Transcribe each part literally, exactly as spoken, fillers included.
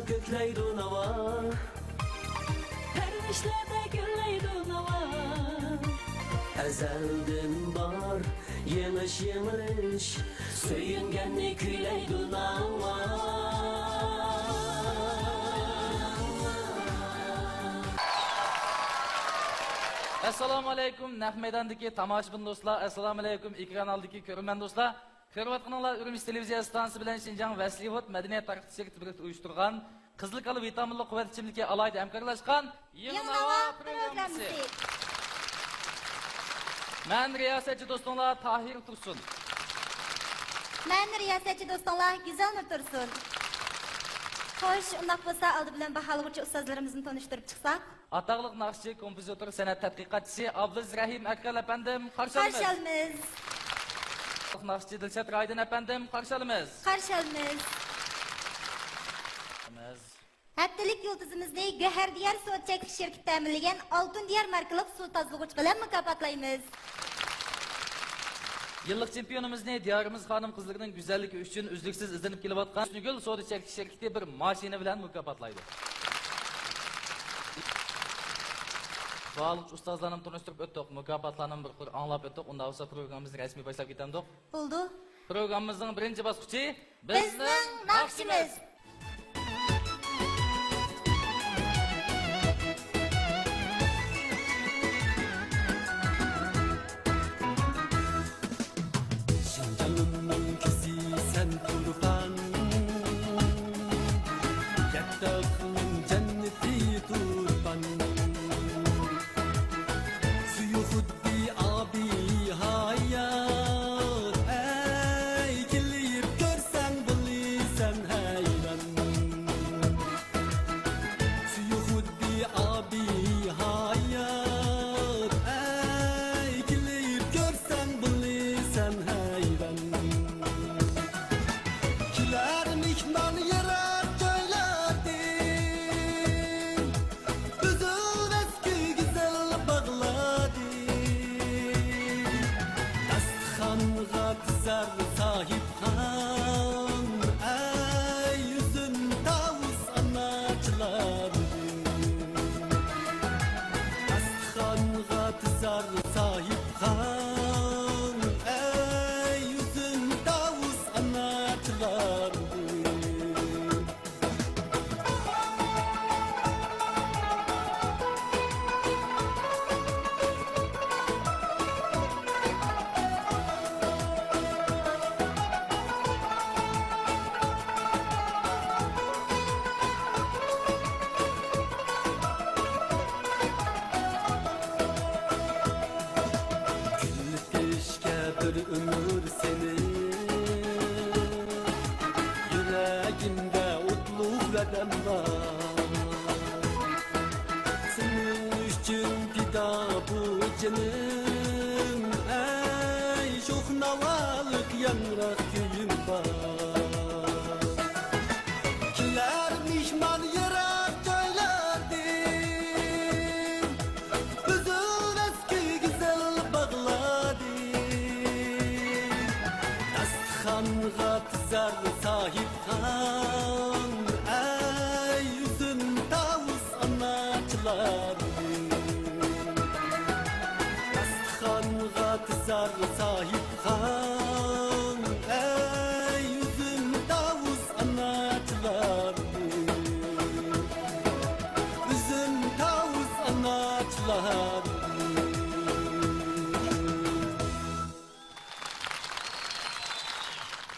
كۆكلەيدۇ ناۋا. پەرۋىشلەردە گۈللەيدۇ ناۋا. ئەزەلدىن بار يېڭىش يېڭىلىش، سۆيۈنگەننى كۈيلەيدۇ ناۋا. ئەسسالامۇ ئەلەيكۇم، نەق مەيداندىكى تاماشىبىن دوستلار، ئەسسالامۇ ئەلەيكۇم، ئېكران ئالدىدىكى كۆرۈرمەن دوستلار. كۆرۈۋاتقىنىڭلار ئۈرۈمچى تېلېۋىزىيە ئىستانسىسى بىلەن شىنجاڭ ۋەسلىھۇت مەدەنىيەت تەرەققىيات شىركىتى بىرلىكتە ئۇيۇشتۇرغان قىزىل كالا ۋىتامىنلىق قۇۋۋەت ئىچىملىكى ئالاھىدە ھەمكارلاشقان يېڭى ناۋا پروگراممىسى. مەن رىياسەتچى دوستۇڭلار تاھىر تۇرسۇن. مەن رىياسەتچى دوستۇڭلار گۈزەلنۇر تۇرسۇن. خوش، ئۇنداق بولسا ئالدى بىلەن باھالىغۇچى ئۇستازلىرىمىزنى تونۇشتۇرۇپ چىقساق. ئاتاقلىق ناخشىچى، كومپوزىتور، سەنئەت تەتقىقاتچىسى ئابلىز رەھىم ئەركەل ئەپەندىم، قارشى ئالىمىز. قارشى ئالىمىز. ئاتاقلىق ناخشىچى دىلشات رايدىن ئەپەندىم، قارشى ئالىمىز. قارشى ئالىمىز. ھەپتىلىك يۇلتۇزىمىزنى گۆھەر دىيار سودا چەكلىك شىركىتى تەمىنلىگەن ئالتۇن دىيار ماركىلىق سۇ تازىلىغۇچ بىلەن مۇكاپاتلايمىز. يىللىق چېمپىيونىمىزنى دىيارىمىز خانىم-قىزلىرىنىڭ گۈزەللىكى ئۈچۈن ئۈزلۈكسىز ئىزدىنىپ كېلىۋاتقان ھۆسنىگۈل سودا چەكلىك شىركىتى بىر ماشىنا بىلەن مۇكاپاتلايدۇ. باھالىغۇچى ئۇستازلارنى تونۇشتۇرۇپ ئۆتتۇق، مۇكاپاتلارنى بىر قۇر ئاڭلاپ ئۆتتۇق. ئۇنداق بولسا پروگراممىمىزنى رەسمىي باشلاپ كېتەمدۇق؟ بولىدۇ. پروگراممىمىزنىڭ بىرىنچى باسقۇچى بىزنىڭ ناخشىمىز. شىنجاڭىمنىڭ كۈزى سەن تۇرپان، ياتاقنىڭ جەننىتى تۇرپان. سۈيى خۇددى ئابى ھايات، ئەي، كېلىپ كۆرسەڭ بولىسەن ھەيران. سۈيى خۇددى ئابى ھايات، ئەي، كېلىپ كۆرسەڭ بولىسەن ھەيران. كېلەر مېھمان يىراق جايلاردىن، ئۈزۈلمەس گۈزەل باغلاردىن. داستىخانغا تىزار ساھىبخان، ئەي، ئۈزۈم تاۋۇز ئاناچىلاردىن. داستىخانغا تىزار ساھىبخان، ئەي، ئۈزۈم تاۋۇز ئاناچىلاردىن. كۈلكە بىر ئۆمۈر سېنىڭ، يۈرەگىمدە ئوتلۇق ۋەدەم بار. سېنىڭ ئۈچۈن پىدا بۇ جېنىم، ئەي، شوخ ناۋالىق ياڭراق كۈيۈم بار. كېلەر مېھمان يىراق جايلاردىن، ئۈزۈلمەس گۈزەل باغلاردىن. داستىخانغا تىزار ساھىبخان، ئەي، ئۈزۈم تاۋۇز ئاناچىلاردىن. داستىخانغا تىزار ساھىبخان، ئەي، ئۈزۈم تاۋۇز ئاناچىلاردىن. ئۈزۈم تاۋۇز ئاناچىلاردىن.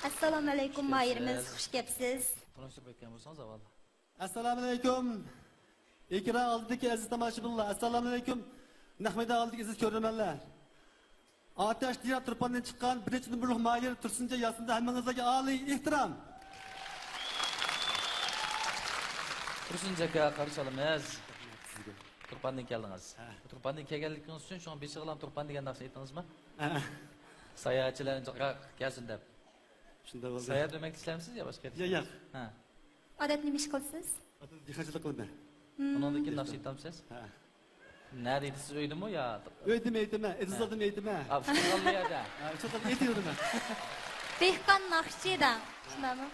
ئەسسالامۇئەلەيكۇم، ماھىرىمىز، خۇش كەپسىز. تونۇشتۇرۇپ ئۆتكەن بولسىڭىز ئاۋۋال. ئەسسالامۇئەلەيكۇم. ئېكران ئالدىدىكى ئەزىز تاماشىبىنلار، ئەسسالامۇئەلەيكۇم. نەق مەيدان ئالدىدىكى ئەزىز كۆرۈرمەنلەر. ئاتەش دىيار تۇرپاندىن چىققان بىرىنچى نومۇرلۇق ماھىر تۇرسۇنجان ياسىندا ھەممىڭىزلەرگە ئالىي ئېھتىرام. تۇرسۇنجان ئاكا، قارشى ئالىمىز. سىزگە. تۇرپاندىن كەلدىڭىز. ھە. تۇرپاندىن كەلگەنلىكىڭىز ئۈچۈن شۇڭا بېشىغىلا تۇرپان دېگەن ناخشا ئېيتتىڭىزمۇ؟ ھە. ساياھەتچىلەرنى جىقراق كەلسۇن دەپ. شۇنداق بولدى. ساياھەت ئۆمەكتە ئىشلەمسىز يا باشقا يەردە؟ ياق، ياق. ھە. ئادەتتە نېمە ئىش قىلىسىز؟ ئادەتتە دېھقانچىلىق قىلىمەن. مم. ئۇنىڭدىن كېيىن ناخشا ئېيتامسىز؟ ھە. نەدە ئېيتىسىز، ئۆيدىمۇ يا؟ ئۆيدىمۇ ئېيتىمەن، ئېتىزلىقتىمۇ ئېيتىمەن. ھە، شۇ خىل يەردە. ھە، شۇ خىل ئېيتىۋېرىمەن. دېھقان ناخشىچى دەڭ، شۇنداقمۇ؟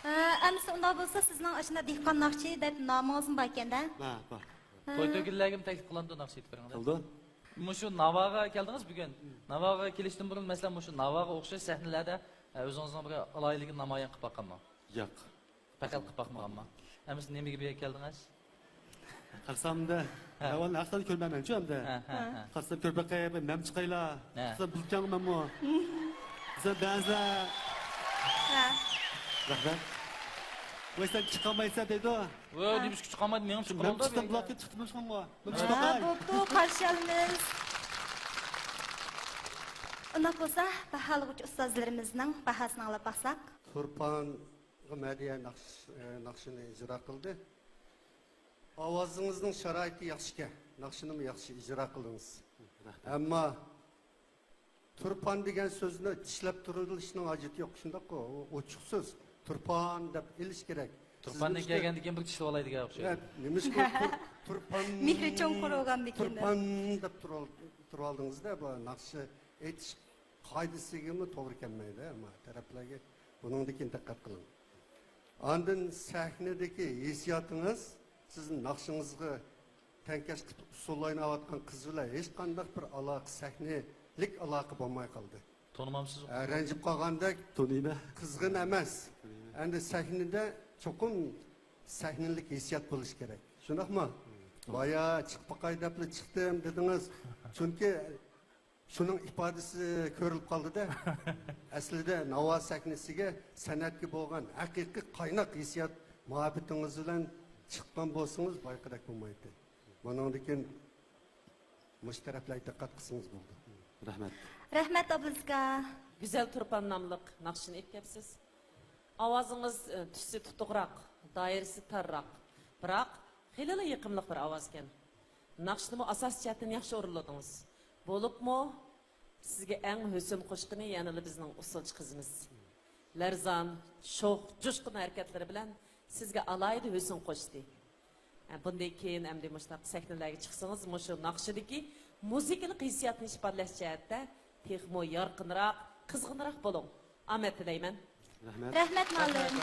ئە، ئەمىسە ئۇنداق بولسا، سىزنىڭ ئاشۇنداق دېھقان ناخشىچى دەپ نامىڭىزمۇ بار ئىكەن-دە؟ ھە، بار. ھە. توي تۆگىنلەرگىمۇ تەكلىپ قىلامدۇ ناخشا ئېيتىپ بېرىڭلار؟ قىلىدۇ. مۇشۇ ناۋاغا كەلدىڭىز بۈگۈن. ناۋاغا كېلىشتىن بۇرۇن، مەسىلەن، مۇشۇ ناۋاغا ئوخشاش سەھنىلەردە، ئە، ئۆزىڭىزنىڭ بىر ئالاھىدىلىكىنى نامايان قىلىپ باققانمۇ؟ ياق. پەقەت قىلىپ باقمىغانمۇ؟ ئەمىسە نېمىگە بۇ يەرگە كەلدىڭىز؟ قارىسامدا، ھە. ئەۋۋەل ھەقسىنى كۆرمەيمەنچۇ ئەمدى. ھە، ھە، ھە. قارىسام كۆرپەك قىلىپ، مەن چىقايلا. ھە. قارىسام بۇلكەڭ مەنمۇ. بىزدە بەزىلەر. ھە. رەھمەت. ۋاي، سەن چىقالمايسەن دەيدۇ. ۋە، ھە. نېمىشقا چىقالمايدۇ؟ مېنىڭ مەن چىققىنىمدا چىقسام بۇلار كېتىپ چىقتىمىشقىمغۇ. مەن ھە، چىقاي. بوپتۇ، قارشى ئالىمىز. ئۇنداق بولسا، باھالىغۇچى ئۇستازلىرىمىزنىڭ باھاسىنى ئاڭلاپ باقساق. تۇرپانغا مەدھىيە ناخش-، ئە، ناخشىنى ئىجرا قىلدى. ئاۋازىڭىزنىڭ شارائىتى ياخشىكەن، ناخشىنىمۇ ياخشى ئىجرا قىلدىڭىز. رەھمەت. ئەمما تۇرپان دېگەن سۆزنى چىشلەپ تۇرۇلۇشنىڭ ھاجىتى يوق، شۇنداققۇ؟ ئۇ ئوچۇق سۆز. تۇرپان دەپ ئېلىش كېرەك. تۇرپاندىن كەلگەندىن كېيىن بىر چىشلىۋالاي دېگەن ئوخشايدۇ. نېمىشقا تۇر-، تۇرپان، مېھرى چوڭقۇر بولغاندىكىن. تۇرپان دەپ تۇرۇۋال-، تۇرۇۋالدىڭىز-دە، بۇ ناخشا ئېيتىش قائىدىسىگىمۇ توغرا كەلمەيدۇ، ھەممە تەرەپلەرگە. بۇنىڭدىكى دىققەت قىلىڭ. ئاندىن سەھنىدىكى ھېسسىياتىڭىز سىزنىڭ ناخشىڭىزغا تەڭكەش قىلىپ ئۇسسۇل ئويناۋاتقان قىز بىلەن ھېچقانداق بىر ئالاقە، سەھنىلىك ئالاقە بولماي قالدى. تونۇمامسىز؟ ئە، رەنجىپ قالغاندەك، تونۇيمەن. قىزغىن ئەمەس. تونۇيمەن. ئەمدى سەھنىدە چوقۇم سەھنىلىك ھېسسىيات بولۇشى كېرەك. شۇنداقمۇ؟ بايا چىقىپ باقاي دەپلا چىقتىم دېدىڭىز. چۈنكى شۇنىڭ ئىپادىسى كۆرۈلۈپ قالدى-دە. ئەسلىدە ناۋا سەھنىسىگە سەنئەتكە بولغان ھەقىقىي قايناق ھېسسىيات، مۇھەببىتىڭىز بىلەن چىققان بولسىڭىز بايىقىدەك بولمايتتى. بۇنىڭدىن كېيىن مۇشۇ تەرەپلەرگە دىققەت قىلسىڭىز بولىدۇ. رەھمەت. رەھمەت، ئابلىز ئاكا. گۈزەل تۇرپان ناملىق ناخشىنى ئېيتىپ كەپسىز. ئاۋازىڭىز، ئە، تۈسى تۇتۇقراق، دائىرىسى تارراق، بىراق خېلىلا يېقىملىق بىر ئاۋازكەن. ناخشىنىمۇ ئاساسىي جەھەتتىن ياخشى ئورۇنلىدىڭىز. بولۇپمۇ سىزگە ئەڭ ھۆسن قوشقىنى يەنىلا بىزنىڭ ئۇسسۇلچى قىزىمىز. لەرزان، شوخ، جۇشقۇن ھەرىكەتلىرى بىلەن سىزگە ئالاھىدە ھۆسن قوشتى. ھە، بۇندىن كېيىن ئەمدى مۇشۇنداق سەھنىلەرگە چىقسىڭىز، مۇشۇ ناخشىدىكى مۇزىكىلىق ھېسسىياتنى ئىپادىلەش جەھەتتە تېخىمۇ يارقىنراق، قىزغىنراق بولۇڭ. ئامەت تىلەيمەن. رەھمەت. رەھمەت، مۇئەللىم.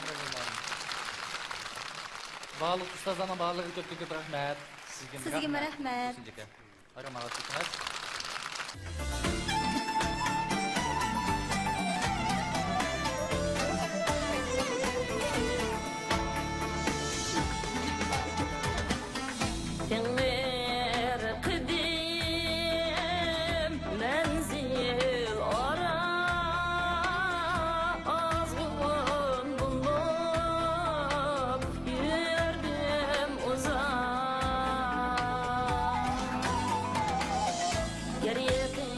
بارلىق ئۇستازلارنىڭ بارلىقىغا كۆپتىن كۆپ رەھمەت. سىزگىمۇ سىزگىمۇ رەھمەت. رەھمەت. ھۆسنىجىكە. ئايرىم ئاۋاز چېكىڭىز. تەڭرى قىدىم مەنزىل ئارا، ئازغۇن بولۇپ يۈردۈم ئۇزاق. گەر يېقىن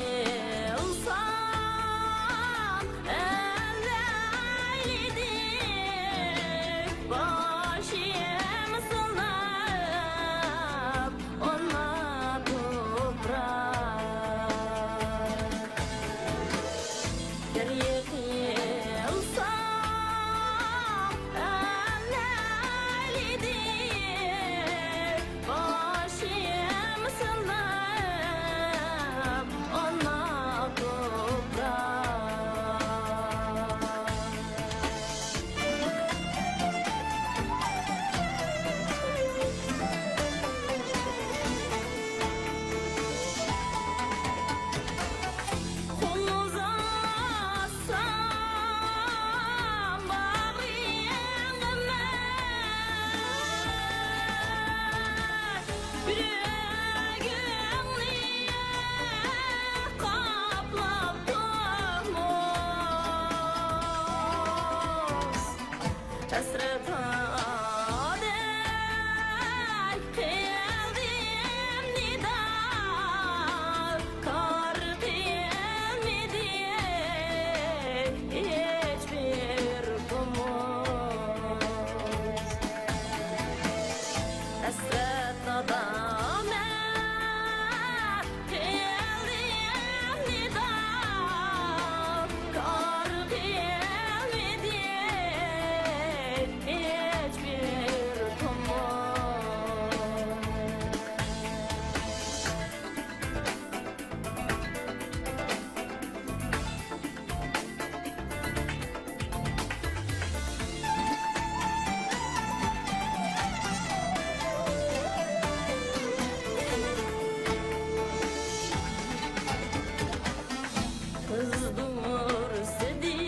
ئۇرسىدى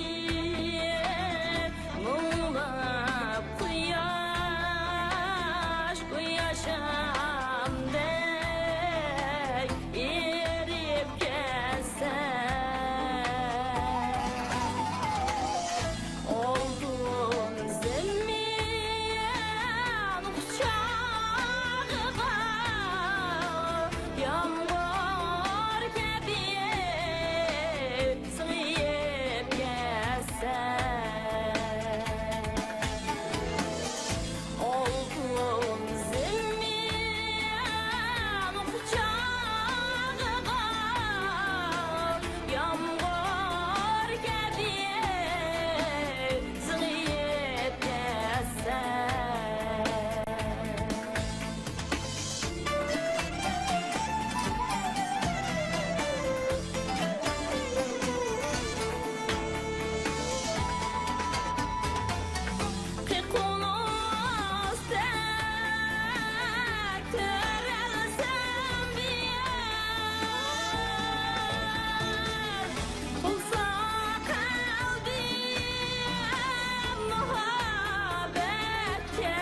مۇڭلاپ قۇياش، بۇ ياشامدەك ئېرىپ كەتسەم. ئالتۇن زېمىن قۇچاغىغا يامغۇر كەبى سىڭىپ كەتسەم. ئالتۇن زېمىن قۇچاغىغا يامغۇر كەبى سىڭىپ كەتسەم. قېقىلماستەك تۆرەلسەم بىر يەر، تولسا قەلبىم مۇھەببەتكە.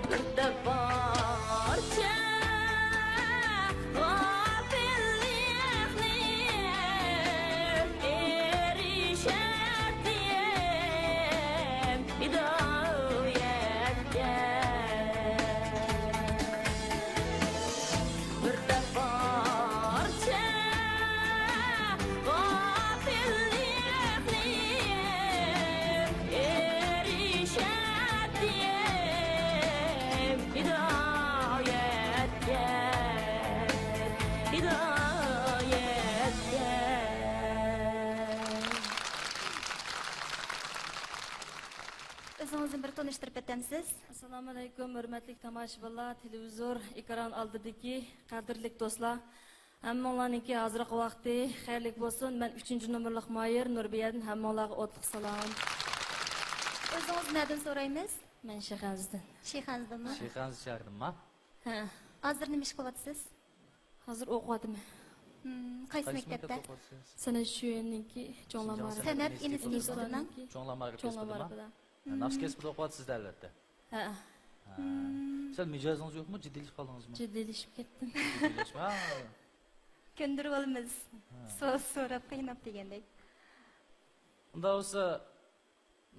بىر تاپارچە غاپىللىقنى ئېرىشەتتىم ھىدايەتكە. بىر تاپارچە غاپىللىقنى ئېرىشەتتىم ھىدايەتكە، ھىدايەتكە. ئۆزىڭىزنى بىر تونۇشتۇرۇپ ئۆتەمسىز؟ ئەسسالامۇئەلەيكۇم، ھۆرمەتلىك تاماشىبىنلار، تېلېۋىزور ئېكران ئالدىدىكى قەدىرلىك دوستلار. ھەممىڭلارنىڭكى ھازىرقى ۋاقتى خەيرلىك بولسۇن. مەن ئۈچىنچى نومۇرلۇق ماھىر نۇربىيەدىن ھەممىڭلارغا ئوتلۇق سالام. ئۆزىڭىز نەدىن سورايمىز؟ مەن شىخەنزىدىن. شىخەنزىدىنمۇ؟ شىخەنزە شەھىرىدىنما؟ ھە. ھازىر نېمە ئىش قىلىۋاتىسىز؟ ھازىر ئوقۇۋاتىمەن. ھىم، قايسى قايسى مەكتەپتە؟ مەكتەپتە ئوقۇۋاتىسىز؟ سەنئەت شۈيۈەننىڭكى چوڭلار شىنجاڭ مائارىپ. سەنئەت سەنئەت ئىنستىتۇتىنىڭ؟ ئىنستىتۇتىنىڭ؟ چوڭلار مائارىپ چوڭلار ئىنستىتۇتىما؟ مائارىپىدا. ھە، ناخشا كەسپىدە ئوقۇۋاتىسىز-دە، ئەلۋەتتە. ھە. ھە. ھىم. سەل مىجەزىڭىز يوقمۇ؟ جىددىيلىشىپ قالدىڭىزمۇ؟ جىددىيلىشىپ كەتتىم. جىددىيلىشىپ، ھە. كۆندۈرۈۋالىمىز. ھە. سوئال سوراپ قىيناپ دېگەندەك. ئۇنداق بولسا،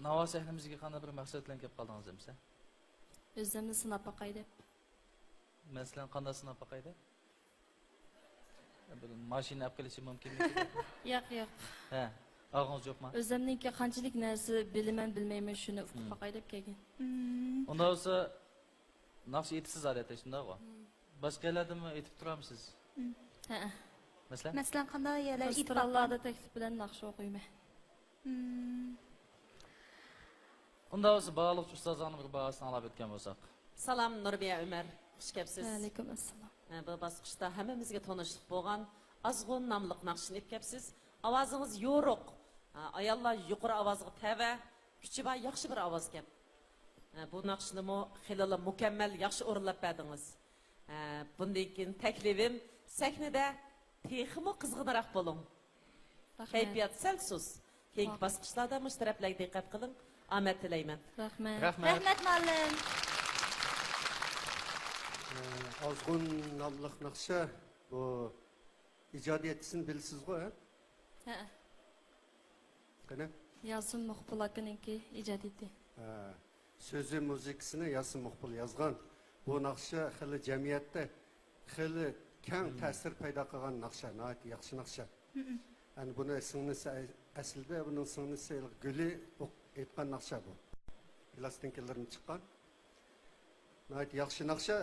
ناۋا سەھنىمىزگە قانداق بىر مەقسەت بىلەن كېلىپ قالدىڭىز ئەمىسە؟ ئۆزۈمنى سىناپ باقاي دەپ. مەسىلەن، قانداق سىناپ باقاي دەپ؟ بىر ماشىنا ئەپ قېلىشى مۇمكىنمىكىن؟ ياق، ياق. ھە، ئاغزىڭىز يوقما؟ ئۆزۈمنىڭكى قانچىلىك نەرسە بىلىمەن، بىلمەيمەن، شۇنى ئۇقۇپ مم. باقاي دەپ كەلگەن. مم. ئۇنداق بولسا، ناخشا ئېيتىسىز ئادەتتە، شۇنداقغۇ؟ مم. باشقا يەرلەردىمۇ ئېيتىپ تۇرامسىز؟ مم. ھەئە. مەسىلەن؟ مەسىلەن، قانداق يەرلەردە ئېيتىپ باققان؟ رېستورانلاردا تەكلىپ بىلەن ناخشا ئوقۇيمەن. مم. ئۇنداق بولسا، باھالىغۇچى ئۇستازلارنىڭ بىر باھاسىنى ئاڭلاپ ئۆتكەن بولساق. سالام، نۇربىيە ئۆمەر. خۇش كەپسىز. ۋەئەلەيكۇم ئەسسالام. ھە، بۇ باسقۇچتا ھەممىمىزگە تونۇشلۇق بولغان ئازغۇن ناملىق ناخشىنى ئېلىپ كەپسىز. ئاۋازىڭىز يورۇق. ھە، ئاياللار يۇقىرى ئاۋازغا تەۋە، كۈچى بار، ياخشى بىر ئاۋازكەن. ھە، بۇ ناخشىنىمۇ خېلىلا مۇكەممەل، ياخشى ئورۇنلاپ بەردىڭىز. ھە، بۇندىن كېيىن تەكلىپىم، سەھنىدە تېخىمۇ قىزغىنراق بولۇڭ. رەھمەت. كەيپىيات سەل سۇس. كېيىنكى ماقۇل. باسقۇچلاردا مۇشۇ تەرەپلەرگە دىققەت قىلىڭ. ئامەت تىلەيمەن. رەھمەت. رەھمەت. رەھمەت، مۇئەللىم. ئازغۇن ناملىق ناخشا، بۇ ئىجادىيەتچىسىنى بىلىسىزغۇ، ھە؟ ھەئە. قېنى؟ ياسىن مۇقبىل ئاكىنىڭكى ئىجادىيىتى. ھە. سۆزى، مۇزىكىسىنى ياسىن مۇقبىل يازغان. بۇ ناخشا خېلى جەمئىيەتتە خېلى كەڭ مم. تەسىر پەيدا قىلغان ناخشا، ناھايىتى ياخشى ناخشا. مم. ئەنە بۇنى سىڭلىسى، ئەسلىدە بۇنىڭ سىڭلىسى گۈلى ئوق-، ئېيتقان ناخشا بۇ. پىلاستىنكىلىرىمۇ چىققان. ناھايىتى ياخشى ناخشا،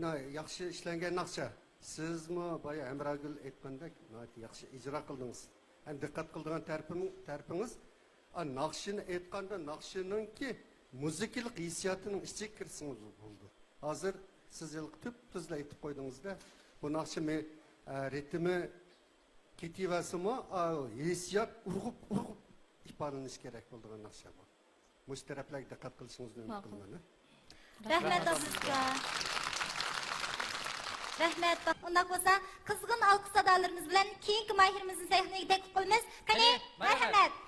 نا-، ياخشى ئىشلەنگەن ناخشا. سىزمۇ بايا ھەمراگۈل ئېيتقاندەك ناھايىتى ياخشى ئىجرا قىلدىڭىز. ئەنە دىققەت قىلىدىغان تەرىپىم-، تەرىپىڭىز، ئا، ناخشىنى ئېيتقاندا ناخشىنىڭكى مۇزىكىلىق ھېسسىياتىنىڭ ئىچىگە كىرسىڭىز بولىدۇ. ھازىر سىز ھېلىقى تۈپتۈزلا ئېيتىپ قويدىڭىز-دە، بۇ ناخشا مې-، ئە، رىتىمى كېتىۋەرسىمۇ، ئا، ھېسسىيات ئۇرغۇپ، ئۇرغۇپ ئىپادىلىنىشى كېرەك بولىدىغان ناخشا بۇ. مۇشۇ تەرەپلەرگە دىققەت قىلىشىڭىزنى ئۈمىد ماقۇل. قىلىمەن. رەھمەت، ئابدۇللا ئاكا. رەھمەت. ئۇنداق بولسا، قىزغىن ئالقىش سادالىرىمىز بىلەن كېيىنكى ماھىرىمىزنى سەھنىگە تەكلىپ قىلىمىز. قېنى، قېنى، مەرھەمەت. مەرھەمەت.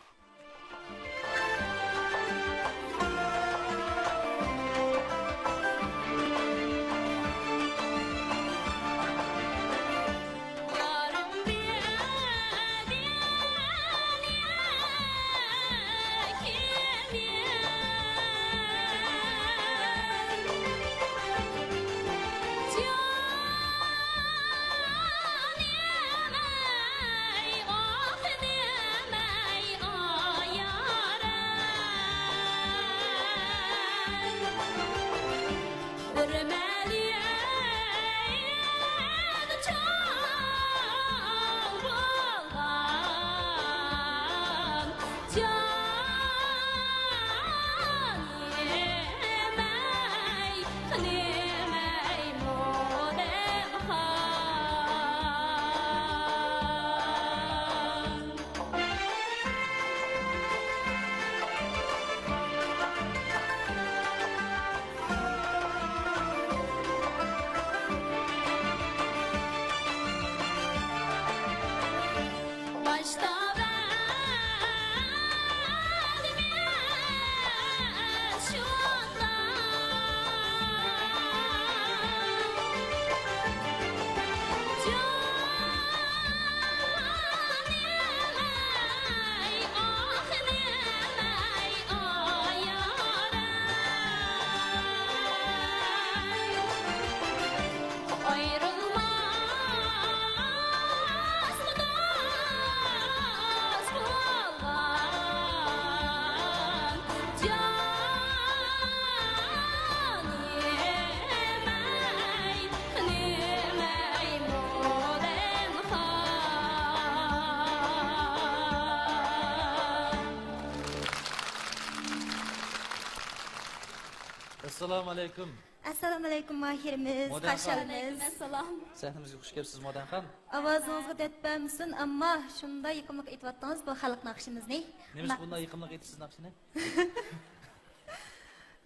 ئەسسالامۇ ئەلەيكۇم. ئەسسالامۇ ئەلەيكۇم، ماھىرىمىز، مودەن خان. قارشى ئالىمىز. ئەسسالام. سەھنىمىزگە خۇش كەپسىز، مودەن خان. ئاۋازىڭىزغا دەرد بەرمىسۇن، ئەمما شۇنداق يېقىملىق ئېيتىۋاتتىڭىز بۇ خەلق ناخشىمىزنى. نېمىشقا بۇنداق يېقىملىق ئېيتىسىز ناخشىنى؟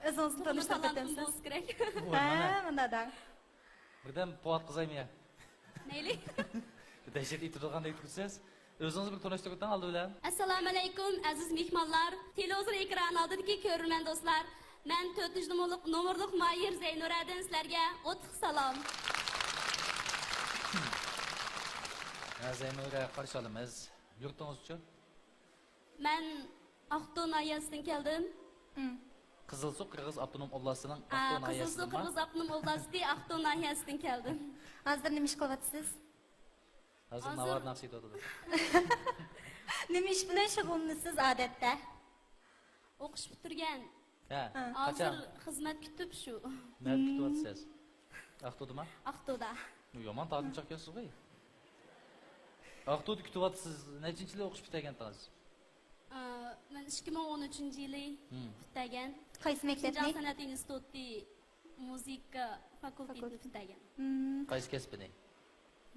ئۆزىڭىزنى تونۇشتۇرۇپ ئۆتەمسىز؟ بولسا كېرەك. ۋاي، ھە، مانا. مۇنداق دەڭ. بىردەم قۇۋۋات قىزايمۇ يا؟ مەيلى. دەھشەت ئېيتىدىغاندەك تۇرسىز. ئۆزىڭىزنى بىر تونۇشتۇرۇپ ئۆتۈڭ ئالدى بىلەن. ئەسسالامۇ ئەلەيكۇم، ئەزىز مېھمانلار، تېلېۋىزور ئېكرانى ئالدىدىكى كۆرۈرمەن دوستلار. مەن تۆتىنچى نومۇرلۇق، نومۇرلۇق ماھىر زەينۇرەدىن سىلەرگە ئوتلۇق سالام. ھە، زەينۇرە، قارشى ئالىمىز. يۇرتىڭىزچۇ؟ مەن ئاقتۇ ناھىيەسىدىن كەلدىم. مم. قىزىلسۇ قىرغىز ئاپتونوم ئوبلاستىنىڭ ئا، ئاقتۇ قىزىلسۇ ناھىيەسىدىنما؟ قىرغىز ئاپتونوم ئوبلاستى ئاقتۇ ناھىيەسىدىن كەلدىم. ھازىر نېمە ئىش قىلىۋاتىسىز؟ ھازىر ھازىر ناۋادا ناخشا ئېيتىۋاتىدۇ. نېمە ئىش بىلەن شۇغۇللىنىسىز ئادەتتە؟ ئوقۇش پۈتتۈرگەن. ھە، ھە. قاچان؟ ھازىر خىزمەت كۈتۈپ شۇ. نەدە كۈتۈۋاتىسىز؟ ئاقتۇدىما؟ ئاقتۇدا. يامان تارتىنچاق ئىكەنسىز غۇي. ئاقتۇدا كۈتۈۋاتىسىز. نەچچىنچى يىلى ئوقۇش پۈتتۈرگەنتىڭىز؟ ئا، مەن ئىككى مىڭ ئون ئۈچىنچى يىلى مم. پۈتتۈرگەن. قايسى مەكتەپنى؟ شىنجاڭ سەنئەت ئىنستىتۇتى مۇزىكا فاكۇلتېتىنى پۈتتۈرگەن. مم. قايسى كەسپىنى؟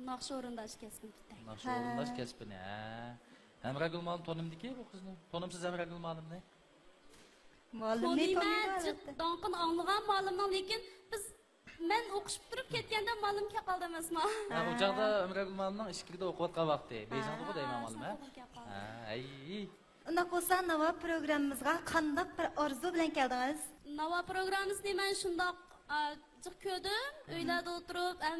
ناخشا ئورۇنداش كەسپىنى پۈتتۈرگەن. ناخشا ھە. ئورۇنداش كەسپىنى، ھە. ھەمراگۈل مۇئەللىم تونۇمدىكى بۇ قىزنى؟ تونۇمسىز ھەمراگۈل مۇئەللىمنى؟ مۇئەللىمنى تونۇيمەن، تونۇيمەن، جىق ئەلۋەتتە. داڭقىنى ئاڭلىغان مۇئەللىمنىڭ، لېكىن بىز، مەن ئوقۇش پۈتتۈرۈپ كەتكەندە مۇئەللىم كەپ قالدى ئەمەسما؟ ھە، ئۇ چاغدا ھە. ئەمراگۈل مۇئەللىمنىڭ ئىچكىرىدە ئوقۇۋاتقان ۋاقتى. بېيجىڭدىغۇ ھە، دەيمەن مۇئەللىم، ھە؟ شۇنداق كەپ قالدى. ھە، ئەي. ئۇنداق بولسا، ناۋا پروگراممىمىزغا قانداق بىر ئارزۇ بىلەن كەلدىڭىز؟ ناۋا پروگراممىسىنى مەن شۇنداق، ئا، جىق كۆردۈم. مم. ئۆيلەردە ئولتۇرۇپ، ئەم،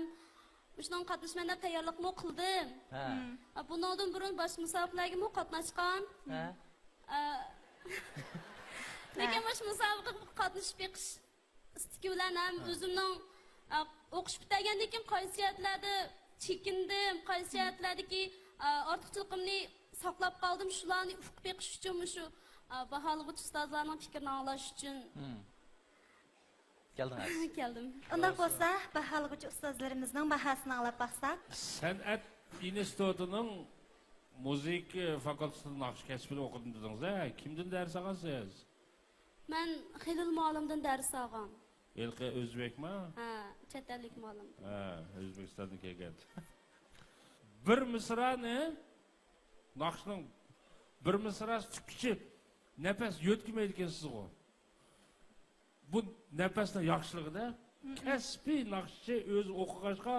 مۇشۇنىڭغا قاتنىشىمەن دەپ تەييارلىقمۇ قىلدىم. ھە. مم. ئا، بۇنىڭدىن بۇرۇن باشقا مۇسابىقىلەرگىمۇ قاتناشقان. ھە. ئا، لېكىن ھە. مۇشۇ مۇسابىقىگە قاتنىشىپ بېقىش ئىستىكى بىلەن ھەم ھە. ئۆزۈمنىڭ، ئا، ئوقۇش پۈتتۈرگەندىن كېيىن قايسى جەھەتلەردە چېكىندىم، قايسى جەھەتلەردىكى، ئا، ئارتۇقچىلىقىمنى ساقلاپ قالدىم، شۇلارنى ئۇقۇپ بېقىش ئۈچۈن مۇشۇ، ئا، باھالىغۇچى ئۇستازلارنىڭ پىكرىنى ئاڭلاش ئۈچۈن. مم. كەلدىڭىز. كەلدىم. ئۇنداق بولسا، باھالىغۇچى ئۇستازلىرىمىزنىڭ باھاسىنى ئاڭلاپ باقساق. سەنئەت ئىنستىتۇتىنىڭ مۇزىكا فاكۇلتېتىدا ناخشا كەسپىنى ئوقۇدۇم دېدىڭىز-ھە؟ كىمدىن دەرس ئالغانسىز؟ مەن خېلىل مۇئەللىمدىن دەرس ئالغان. ھېلىقى ئۆزبەكما؟ ھە، چەت ئەللىك مۇئەللىم. ھە، ئۆزبېكىستاندىن كەلگەن. بىر مىسرانى، ناخشىنىڭ بىر مىسراسى تۈگىگۈچە نەپەس يۆتكىمەيدىكەنسىزغۇ. بۇ نەپەسنىڭ ياخشىلىقىدا كەسپىي ناخشىچى ئۆزى ئوقۇغاچقا،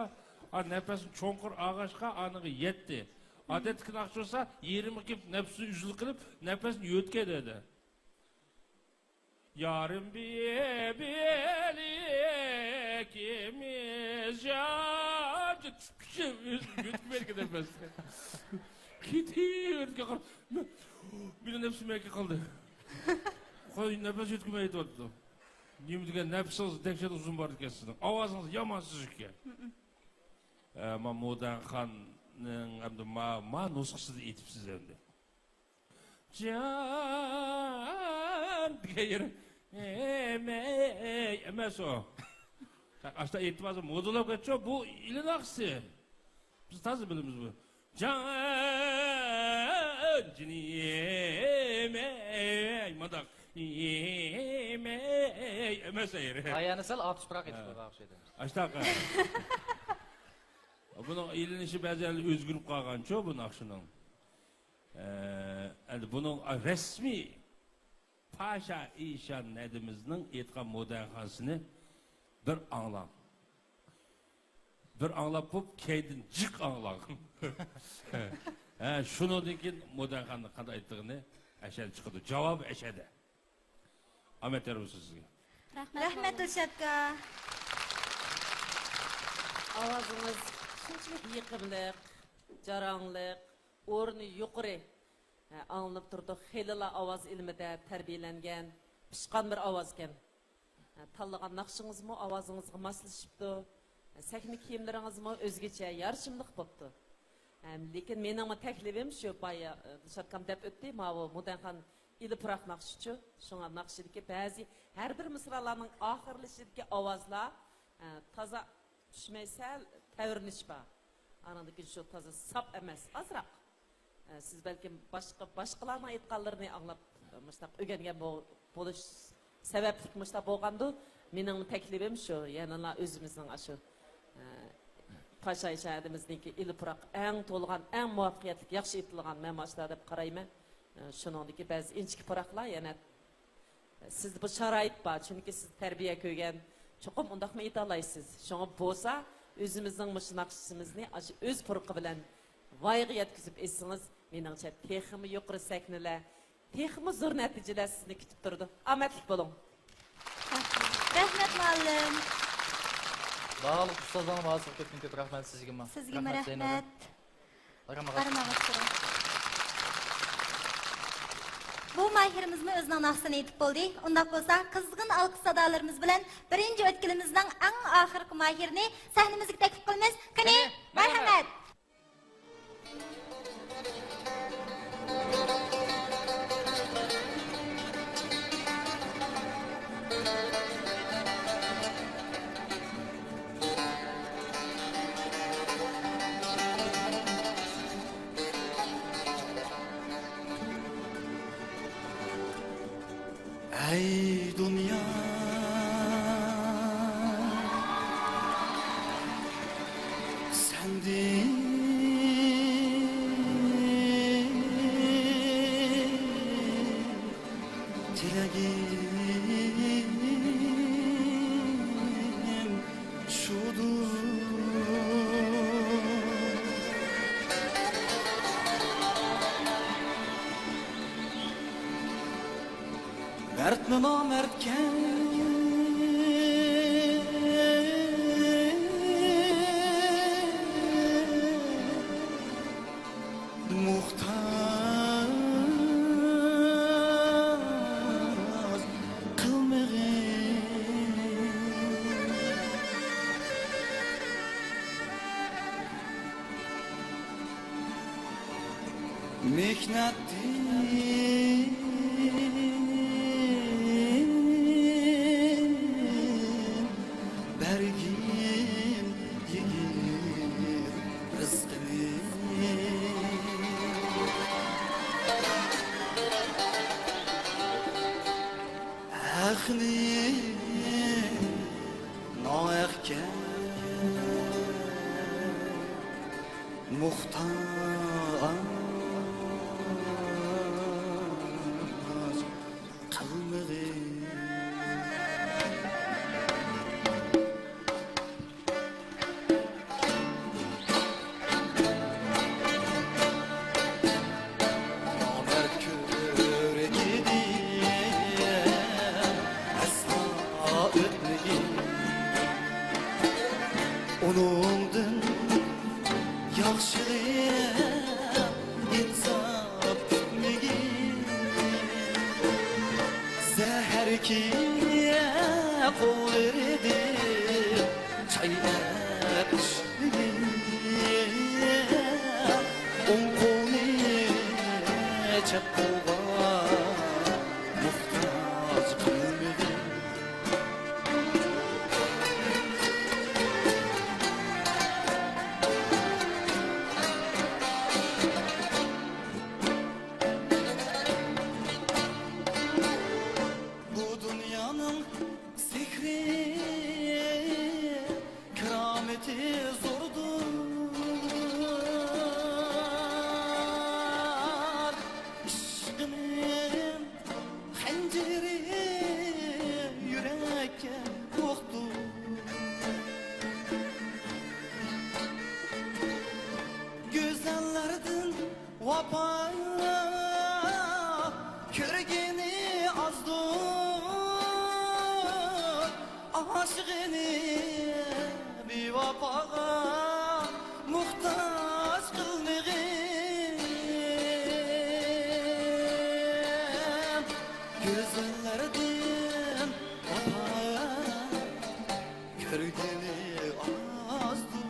ئا، نەپەسنى چوڭقۇر ئالغاچقا، ئانىڭغا يەتتى. ئادەتتىكى ناخشىچى بولسا، يېرىمغا كېلىپ نەپىسى ئۈزۈلۈپ قېلىپ، نەپەسنى يۆتكەيدۇ. يارىم بىلەك ئىمىجان، تۈپكۈچە ئۆزى يۆتكىمەيدىكەن نەپەسنى. كېتىۋېرىدىكەن، قارا، مېنىڭ نەپىسىم يەرگە قالدى. قوي، نەپەس يۆتكىمەي ئېيتىۋاتىدۇ. نېمە دېگەن نەپىسىڭىز دەھشەت ئۇزۇن بار ئىكەن سىزنىڭ. ئاۋازىڭىز يامان سۈزۈك ئىكەن. ئە، ما مودەنخاننىڭ ئەمدى ما، ما نۇسخىسىدا ئېيتىپسىز ئەمدى. جان دېگەن يېرى ئەمەي ئەمەس ئۇ. ئاشتا ئېيتىپ ھازىر مودىلاپ كەتچۇ، بۇ ئىلى ناخشىسى. بىز تازا بىلىمىز بۇ. جان جېنىم ئەي، مانداق ئەمەي ئەمەس ئەيرى. ئايانى سەل ئاتۇشراق ئېيتىپ قويغان ئوخشايدۇ. ئاشتاق. بۇنىڭ ئېلىنىشى بەزى يەرلەردە ئۆزگىرىپ قالغانچۇ بۇ ناخشىنىڭ. ئە، ئەمدى بۇنىڭ رەسمىي پاشا ئىشان ھەدىمىزنىڭ ئېيتقان مودەنخانىسىنى بىر ئاڭلاڭ. بىر ئاڭلاپ بوپ، كەينىدىن جىق ئاڭلاڭ. ھە، شۇنىڭدىن كېيىن مودەنخاننىڭ قانداق ئېيتىدىغىنى ئەشەدە چىقىدۇ. جاۋابى ئەشەدە. ئامەت يار بولسۇن سىزگە. رەھمەت، رەھمەت دىلشاتكا. ئاۋازىڭىز شۇنچىلىك يېقىملىق، جاراڭلىق، ئورنى يۇقىرى. ھە، ئاڭلىنىپ تۇرىدۇ، خېلىلا ئاۋاز ئىلمىدە تەربىيەلەنگەن، پىشقان بىر ئاۋازكەن. ھە، تاللىغان ناخشىڭىزمۇ ئاۋازىڭىزغا ماسلىشىپتۇ. ھە، سەھنە كىيىملىرىڭىزمۇ ئۆزگىچە، يارىشىملىق بوپتۇ. ھەم، لېكىن مېنىڭمۇ تەكلىپىم شۇ، بايا، ئە، دىلشاتكام دەپ ئۆتتى، ماۋۇ مودەنخان ئىلى پۇراق ناخشىچۇ. شۇڭا ناخشىدىكى بەزى ھەر بىر مىسرالارنىڭ ئاخىرلىشىدىكى ئاۋازلار، ئە، تازا چۈشمەي سەل تەۋرىنىش بار. ئانىڭدىن كېيىن شۇ تازا ساپ ئەمەس، ئازراق. ئە، سىز بەلكىم باشقا، باشقىلارنىڭ ئېيتقانلىرىنى ئاڭلاپ، مۇشۇنداق ئۆگەنگەن بو-، بولۇش سەۋەبلىك مۇشۇنداق بولغاندۇ. مېنىڭ تەكلىپىم شۇ، يەنىلا ئۆزىمىزنىڭ ئاشۇ، ئە، پاشاي شەھىرىمىزنىڭكى ئىلى پۇراق ئەڭ تولغان، ئەڭ مۇۋەپپەقىيەتلىك، ياخشى ئېيتىلغان مەن ماشۇنداق دەپ قارايمەن. ئە، شۇنىڭدىكى بەزى ئىنچىكە پۇراقلار يەنە سىزدە بۇ شارائىت بار، چۈنكى سىز تەربىيە كۆرگەن. چوقۇم ئۇنداقمۇ ئېيتالايسىز. شۇڭا بولسا، ئۆزىمىزنىڭ مۇشۇ ناخشىسىمىزنى ئاشۇ ئۆز پۇرىقى بىلەن ۋايىغا يەتكۈزۈپ ئېيتسىڭىز، مېنىڭچە تېخىمۇ يۇقىرى سەھنىلەر، تېخىمۇ زور نەتىجىلەر سىزنى كۈتۈپ تۇرىدۇ. ئامەتلىك بولۇڭ. رەھمەت، مۇئەللىم. باھالىق ئۇستازلارنىڭ ۋازىسىغا كۆپتىن كۆپ رەھمەت سىزگىمۇ. سىزگىمۇ رەھمەت، زەينۇدىن. رەھمەت. قارىماغاچ. قارىماغاچ تۇرۇڭ. بۇ ماھىرىمىزمۇ ئۆزىنىڭ ناخشىسىنى ئېيتىپ بولدى. ئۇنداق بولسا، قىزغىن ئالقىش سادالىرىمىز بىلەن بىرىنچى ئۆتكىلىمىزنىڭ ئەڭ ئاخىرقى ماھىرىنى سەھنىمىزگە تەكلىپ قىلىمىز. قېنى، قېنى، مەرھەمەت. مەرھەمەت. ئەي دۇنيا، سەندىن تىلەگىم شۇدۇر. مەردمۇ نامەردكەن موھتاج قىلمىغىن. مېھنەتتىن بەرگىن يېگىن رىزقىنى. ھەقنى ناھەقكە موھتاج قوۋلىدى چاي ئەپ ئىشلىگىن، ئوڭ قولنى چەپ قولغا موھتاج قىلمىغىن. بۇ دۇنيانىڭ سېھرى، كارامىتى زوردۇر. ئىشقىنىڭ خەنجىرى يۈرەككە ئوقتۇر. گۈزەللەردىن ۋاپا كۆرگىنى ئازدۇر، ئاشىقىنى بىۋاپاغا موھتاج قىلمىغىن. گۈزەللەردىن ۋاپا كۆرگىنى ئازدۇر،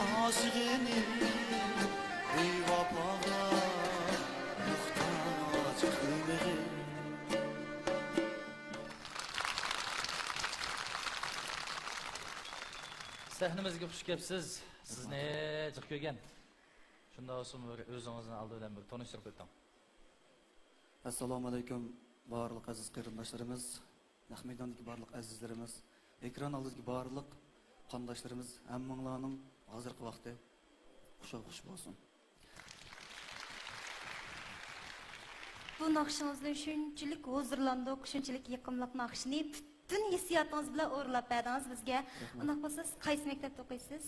ئاشىقىنى بىۋاپاغا موھتاج قىلمىغىن. سەھنىمىزگە خۇش كەپسىز. سىزنى جىق كۆرگەن. شۇنداق بولسىمۇ، بىر ئۆزىڭىزنى ئالدى بىلەن بىر تونۇشتۇرۇپ ئۆتۈڭ. ئەسسالامۇ ئەلەيكۇم، بارلىق ئەزىز قېرىنداشلىرىمىز، نەق مەيداندىكى بارلىق ئەزىزلىرىمىز، ئېكران ئالدىدىكى بارلىق قانداشلىرىمىز، ھەممىڭلارنىڭ ھازىرقى ۋاقتى خۇشال-خۇش بولسۇن. بۇ ناخشىڭىزدىن شۇنچىلىك ھۇزۇرلاندۇق، شۇنچىلىك يېقىملىق ناخشىنى پۈتۈن ھېسسىياتىڭىز بىلەن ئورۇنلاپ بەردىڭىز بىزگە. رەھمەت. ئۇنداق بولسا، سىز قايسى مەكتەپتە ئوقۇيسىز؟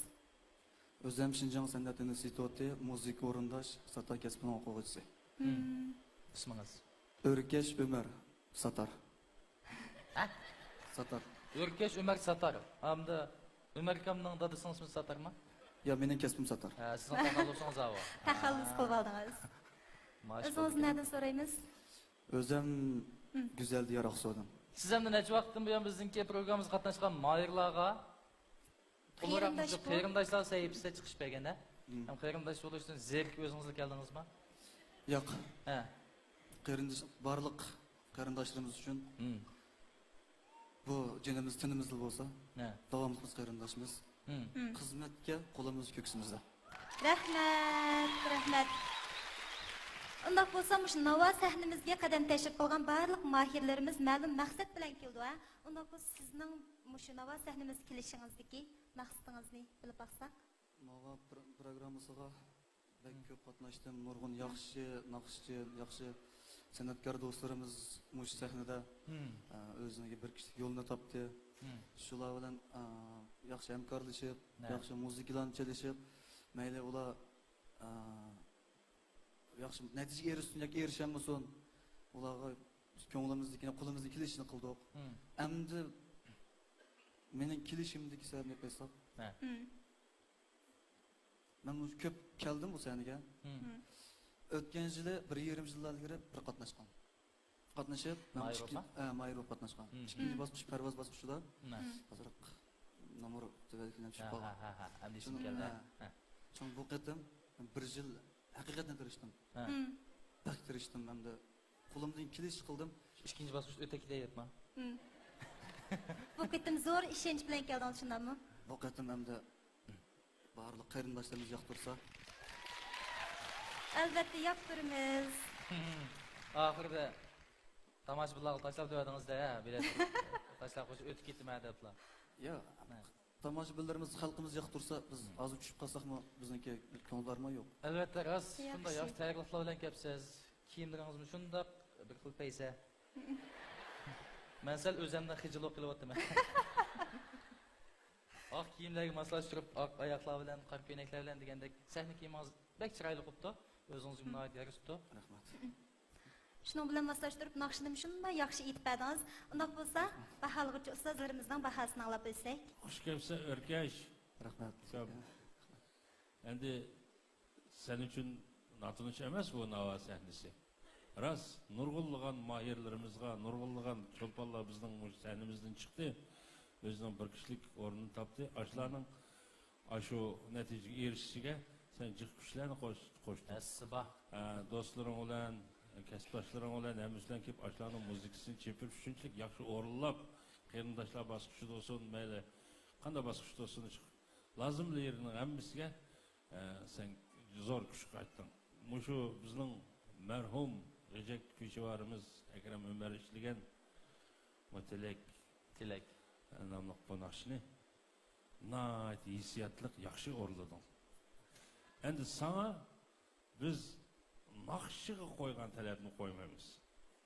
ئۆزۈم شىنجاڭ سەنئەت ئىنستىتۇتى مۇزىكا ئورۇنداش ساتار كەسپىنىڭ ئوقۇغۇچىسى. مم. ئىسمىڭىز؟ ئۆركەش ئۆمەر ساتار. ھە؟ ساتار. ئۆركەش ئۆمەر ساتار. ئەمدى ئۆمەر ئاكامنىڭ دادىسىنىڭ ئىسمى ساتارمۇ؟ يا، مېنىڭ كەسپىم ساتار. ھە، سىزنىڭ تەخەللۇسىڭىز ئاۋۇ. تەخەللۇس قىلىپ ئالدىڭىز. ماشاللا. ئۆزىڭىز نەدىن سورايمىز؟ ئۆزۈم مم. گۈزەل دىيار ئاقسۇدىن. سىز ئەمدى نەچچە ۋاقىتتىن بۇيان بىزنىڭكى پروگراممىمىزغا قاتناشقان ماھىرلارغا، تولىراق قېرىنداش مۇشۇ بۇ. قېرىنداشلار سەھىپىسىدە چىقىش بەرگەن-ھە؟ مم. ھەم قېرىنداش بولۇشتىن زېرىكىپ ئۆزىڭىزلا كەلدىڭىزمۇ؟ ياق. ھە. قېرىنداش، بارلىق قېرىنداشلىرىمىز ئۈچۈن مم. بۇ جېنىمىز، تېنىمىزلا بولسا، ھە. داۋاملىق بىز قېرىنداشمىز. مم. مم. خىزمەتكە قولىمىز كۆكسىمىزدە. رەھمەت، رەھمەت. ئۇنداق بولسا، مۇشۇ ناۋا سەھنىمىزگە قەدەم تەشرىپ قىلغان بارلىق ماھىرلىرىمىز مەلۇم مەقسەت بىلەن كېلىدۇ، ھە؟ ئۇنداق بولسا، سىزنىڭ مۇشۇ ناۋا سەھنىمىزگە كېلىشىڭىزدىكى مەقسىتىڭىزنى بىلىپ باقساق. ناۋا پر-، پروگراممىسىغا بەك مم. كۆپ قاتناشتىم. نۇرغۇن ياخشى ناخشىچى، ياخشى سەنئەتكار دوستلىرىمىز مۇشۇ سەھنىدە، مم. ئە، ئۆزىنىڭكى بىر كىشىلىك يولىنى تاپتى. مم. شۇلار بىلەن، ئە، ياخشى ھەمكارلىشىپ، ھە. ياخشى مۇزىكىلارنى چېلىشىپ، مەيلى ئۇلار، ئە، ياخشى نەتىجىگە ئېرىشسۇن ياكى ئېرىشەلمىسۇن، ئۇلارغا كۆڭلىمىزدىكىنى، قولىمىزدىن كېلىشىنى قىلدۇق. مم. ئەمدى مېنىڭ كېلىشىمدىكى سەۋەبنى ئېيتساق، ھە. مم. مەن مۇشۇ كۆپ كەلدىم بۇ سەھنىگە. مم. مم. ئۆتكەن يىلى بىر يېرىم يىللار ئىلگىرى بىر قاتناشقان. قاتنىشىپ، مەن ماھىر ئىككى-، ئوپا؟ ئە، ماھىر بولۇپ قاتناشقان. مم. ئىككىنچى مم. باسقۇچ، پەرۋاز باسقۇچىدا. مم. ھە. ھازىراق نومۇر تۆۋەنلىكىدىن چۈشۈپ ھە، قالغان. ھە، ھە، ھە. ئەمدى ئېسىمگە شۇڭ، كەلدى. ھە. ھە. شۇڭ بۇ قېتىم بىر يىل ھەقىقەتەن تىرىشتىم. ھە. مم. بەك تىرىشتىم ئەمدى. قولۇمدىن كېلىشىچە قىلدىم. ئىككىنچى باسقۇچ ئۆتە كېتەيدىما؟ مم. بۇ قېتىم زور ئىشەنچ بىلەن كەلدىڭىز، شۇنداقمۇ؟ بۇ قېتىم ئەمدى بارلىق قېرىنداشلىرىمىز ياقتۇرسا. ئەلۋەتتە ياقتۇرىمىز. ئاخىرىدا تاماشىبىنلارغا تاشلاپ دەۋەردىڭىز-دە، بېلەت تاشلاپ قويسا ئۆتۈپ كېتىمەن دەپلا. ياق. ھە. تاماشىبىنلىرىمىز، خەلقىمىز ياقتۇرسا، بىز ھازىر چۈشۈپ قالساقمۇ بىزنىڭكى كۆڭۈل بارما يوق؟ ئەلۋەتتە راست. شۇنداق ياخشى تەييارلىقلار بىلەن كەپسىز. كىيىملىرىڭىزمۇ شۇنداق بىر خىل پەيسە. مەن سەل ئۆزۈمنى خىجىل قىلىۋاتىمەن. ئاق كىيىملەرگە ماسلاشتۇرۇپ، ئاق ئاياغلار بىلەن، قارا كۆينەكلەر بىلەن دېگەندەك، سەھنە كىيىمىڭىز بەك چىرايلىق بوپتۇ. ئۆزىڭىزگە ناھايىتى يارىشىپتۇ. رەھمەت. شۇنىڭ بىلەن ماسلاشتۇرۇپ، ناخشىنىمۇ شۇنداق ياخشى ئېيتىپ بەردىڭىز. ئۇنداق بولسا، باھالىغۇچى ئۇستازلىرىمىزنىڭ باھاسىنى ئاڭلاپ ئۆتسەك. خۇش كەپسەن، ئۆركەش. رەھمەت. كۆپ. ئەمدى سەن ئۈچۈن ناتونۇش ئەمەس بۇ ناۋا سەھنىسى. راست، نۇرغۇنلىغان ماھىرلىرىمىزغا، نۇرغۇنلىغان چولپانلار بىزنىڭ مۇشۇ سەھنىمىزدىن چىقتى، ئۆزىنىڭ بىر كىشىلىك ئورنىنى تاپتى. ئاشۇلارنىڭ ئاشۇ نەتىجىگە ئېرىشىشىگە سەن جىق كۈچلەرنى قوش-، قوشتۇڭ. ھەسسىبا. ئە، دوستلىرىڭ بىلەن، كەسىپداشلىرىڭ بىلەن، ھەممىسى بىلەن كېلىپ ئاشۇلارنىڭ مۇزىكىسىنى چېپىپ، شۇنچىلىك ياخشى ئورۇنلاپ، قېرىنداشلار باسقۇچىدا بولسۇن، مەيلى قانداق باسقۇچتا بولسۇن، لازىملىرىنىڭ ھەممىسىگە، ئە، سەن زور كۈچ قايتتىڭ. مۇشۇ بىزنىڭ مەرھۇم غېجەك كۈيچىۋارىمىز ئەكرەم ئۆمەر ئىشلىگەن بۇ تىلەك، تىلەك ناملىق بۇ ناخشىنى ناھايىتى ھېسسىياتلىق ياخشى ئورۇنلىدىڭ. ئەمدى ساڭا بىز ناخشىغا قويغان تەلەپنى قويمايمىز.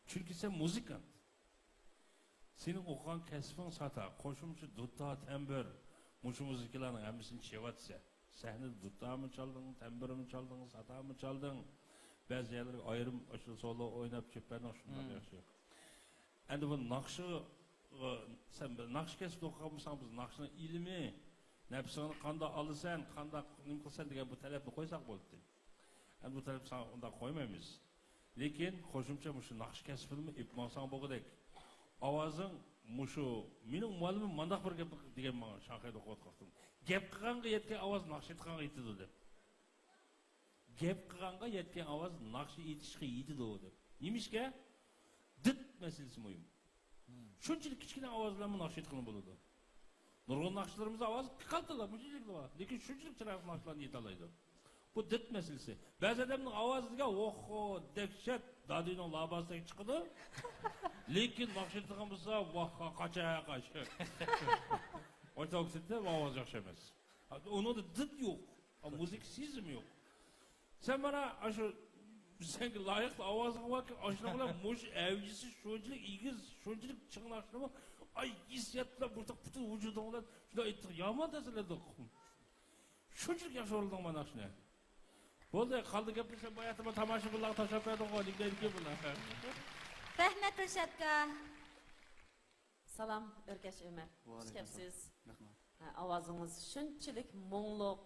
چۈنكى سەن مۇزىكانت. سېنىڭ ئوقۇغان كەسپىڭ ساتا، قوشۇمچە دۇتا، تەمبۇر، مۇشۇ مۇزىكىلارنىڭ ھەممىسىنى چېلىۋاتىسەن. سەھنىدە دۇتامۇ چالدىڭ، تەمبۇرمۇ چالدىڭ، ساتامۇ چالدىڭ. بەزى يەرلەرگە ئايرىم ئاشۇ سولو ئويناپ چېلىپ بەردىڭ، شۇنداق ياخشى. ئەمدى بۇ ناخشىغا، سەن بىر ناخشا كەسپىدە ئوقۇغان بولساڭ، بىز ناخشىنىڭ ئىلمى، نەپسىڭنى قانداق ئالىسەن، قانداق نېمە قىلىسەن دېگەن بۇ تەلەپنى قويساق بولدى. ئەمدى بۇ تەلەپنى ساڭا ئۇنداق قويمايمىز. لېكىن قوشۇمچە مۇشۇ ناخشا كەسپىنىمۇ ئېلىپ ماڭساڭ بولغۇدەك. ئاۋازىڭ مۇشۇ، مېنىڭ مۇئەللىمىم مانداق بىر گەپ دېگەن ماڭا، شاڭخەيدە ئوقۇۋاتقان ۋاقتىم. گەپ قىلغانغا يەتكەن ئاۋاز ناخشا ئېيتقانغا يېتىدۇ دەپ. گەپ قىلغانغا يەتكەن ئاۋاز ناخشا ئېيتىشقا يېتىدۇ دەپ. نېمىشقا؟ دىت مەسىلىسى مۇھىم. شۇنچىلىك كىچىككىنە ئاۋاز بىلەنمۇ ناخشا ئېيتقىلى بولىدۇ. نۇرغۇن ناخشىلىرىمىز ئاۋازى قالتىلار، مۇشۇنچىلىكلا بار. لېكىن شۇنچىلىك چىرايلىق ناخشىلارنى ئېيتالايدۇ. بۇ دىت مەسىلىسى. بەزى ئادەمنىڭ ئاۋازى دېگەن، ئوھو، دەھشەت، دادىنىڭ لاباسىدەك چىقىدۇ. لېكىن ناخشا ئېيتىدىغان بولسا، ۋاھ، قاچا، قاچا. ئويتاۋ كېتىدۇ، ئاۋازى ياخشى ئەمەس. ئۇنىڭدا دىت يوق. مۇزىكا سېزىمى يوق. سەن مانا ئاشۇ سەنگە لايىقلىق ئاۋازىڭ باركەن، ئاشۇنىڭ بىلەن مۇشۇ ئەۋجىسى شۇنچىلىك ئېگىز، شۇنچىلىك چىڭ ناخشىنىمۇ، ئاي، ھېسسىيات بىلەن بۇ پۈتۈن ۋۇجۇدۇڭ بىلەن شۇنداق ئېيتتىڭ، يامان تەسىرلەندۇق. شۇنچىلىك ياخشى ئورۇنداڭ مانا ناخشىنى. بولدى، قالدى گەپنى سەن باياتىما تاماشىبىنلارغا تاشلاپ بەردىڭغۇ، نېمە دەيدىكىن بۇلار. رەھمەت، دىلشاتكا. سالام، ئۆركەش ئۆمەر. خۇش كەپسىز. رەھمەت. ھە، ئاۋازىڭىز شۇنچىلىك مۇڭلۇق،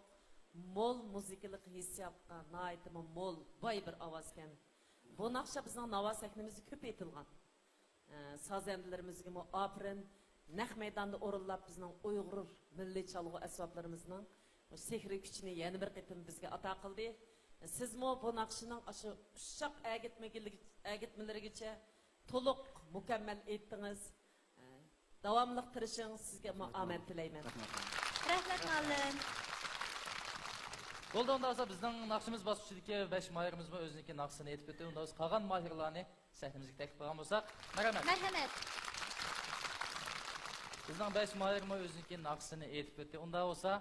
مول مۇزىكىلىق ھېسسىياتقا ناھايىتىمۇ مول، باي بىر ئاۋازكەن. بۇ ناخشا بىزنىڭ ناۋا سەھنىمىزدە كۆپ ئېيتىلغان. ھە، سازەندىلىرىمىزگىمۇ ئاپىرىن، نەق مەيداندا ئورۇنلاپ بىزنىڭ ئۇيغۇر مىللىي چالغۇ ئەسۋابلىرىمىزنىڭ بۇ سېھرىي كۈچىنى يەنە بىر قېتىم بىزگە ئاتا قىلدى. سىزمۇ بۇ ناخشىنىڭ ئاشۇ ئۇششاق ئەگىتمىگىلىك-، ئەگىتمىلىرىگىچە تولۇق، مۇكەممەل ئېيتتىڭىز. داۋاملىق تىرىشىڭ، سىزگە مۇ-، ئامەت تىلەيمەن. رەھمەت، مۇئەللىم. بولدى، ئۇنداق بولسا بىزنىڭ ناخشىمىز باسقۇچىدىكى بەش ماھىرىمىزمۇ ئۆزىنىڭكى ناخشىسىنى ئېيتىپ ئۆتتى. ئۇنداق بولسا قالغان ماھىرلارنى سەھنىمىزگە تەكلىپ قىلغان بولساق. مەرھەمەت. مەرھەمەت. بىزنىڭ بەش ماھىرىمۇ ئۆزىنىڭكى ناخشىسىنى ئېيتىپ ئۆتتى. ئۇنداق بولسا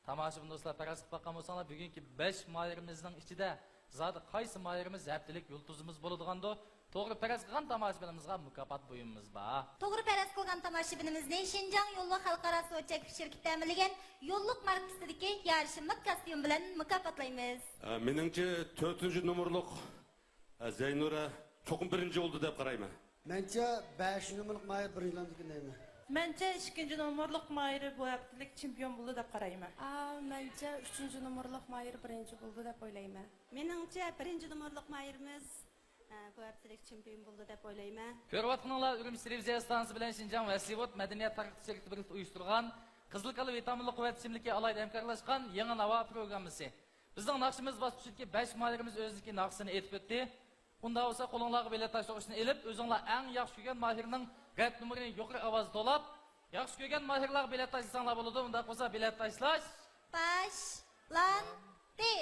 تاماشىبىن دوستلار، پەرەز قىلىپ باققان بولساڭلار، بۈگۈنكى بەش ماھىرىمىزنىڭ ئىچىدە زادى قايسى ماھىرىمىز ھەپتىلىك يۇلتۇزىمىز بولىدىغاندۇ؟ توغرا پەرەز قىلغان تاماشىبىنىمىزغا مۇكاپات بۇيۇمىمىز بار. توغرا پەرەز قىلغان تاماشىبىنىمىزنى شىنجاڭ يوللۇق خەلقئارا سودا چەكلىك شىركىتى تەمىنلىگەن يوللۇق ماركىسىدىكى يارىشىملىق كاستيۇم بىلەن مۇكاپاتلايمىز. ئە، مېنىڭچە، تۆتىنچى نومۇرلۇق، ئە، زەينۇرە چوقۇم بىرىنچى بولىدۇ دەپ قارايمەن. مەنچە، بەشىنچى نومۇرلۇق ماھىر بىرىنچىلەندىكىن دەيمەن. مەنچە، ئىككىنچى نومۇرلۇق ماھىرى بۇ ھەپتىلىك چېمپىيون بولىدۇ دەپ قارايمەن. ئا، مەنچە، ئۈچىنچى نومۇرلۇق ماھىر بىرىنچى بولىدۇ دەپ ئويلايمەن. مېنىڭچە، بىرىنچى نومۇرلۇق ماھىرىمىز، ئە، بۇ ھەپتىلىك چېمپىيون بولىدۇ دەپ ئويلايمەن. كۆرۈۋاتقىنىڭلار ئۈرۈمچى تېلېۋىزىيە ئىستانسىسى بىلەن شىنجاڭ ۋەسلىۋۇد مەدەنىيەت تەرەققىيات شىركىتى بىرلىكتە ئۇيۇشتۇرغان قىزىل كالا ۋىتامىنلىق قۇۋۋەت ئىچىملىكى ئالاھىدە ھەمكارلاشقان يېڭى ناۋا پروگراممىسى. بىزنىڭ ناخشىمىز باسقۇچىدىكى بەش ماھىرىمىز ئۆزىنىڭكى ناخشىسىنى ئېيتىپ ئۆتتى. ئۇنداق بولسا، قولۇڭلارغا بېلەت تاشلىغۇچنى ئېلىپ، ئۆزۈڭلار ئەڭ ياخشى كۆرگەن ماھىرنىڭ رەت نومۇرىنى يۇقىرى ئاۋازدا توۋلاپ، ياخشى كۆرگەن ماھىرلارغا بېلەت تاشلىساڭلار بولىدۇ. ئۇنداق بولسا، بېلەت تاشلاش باشلاندى.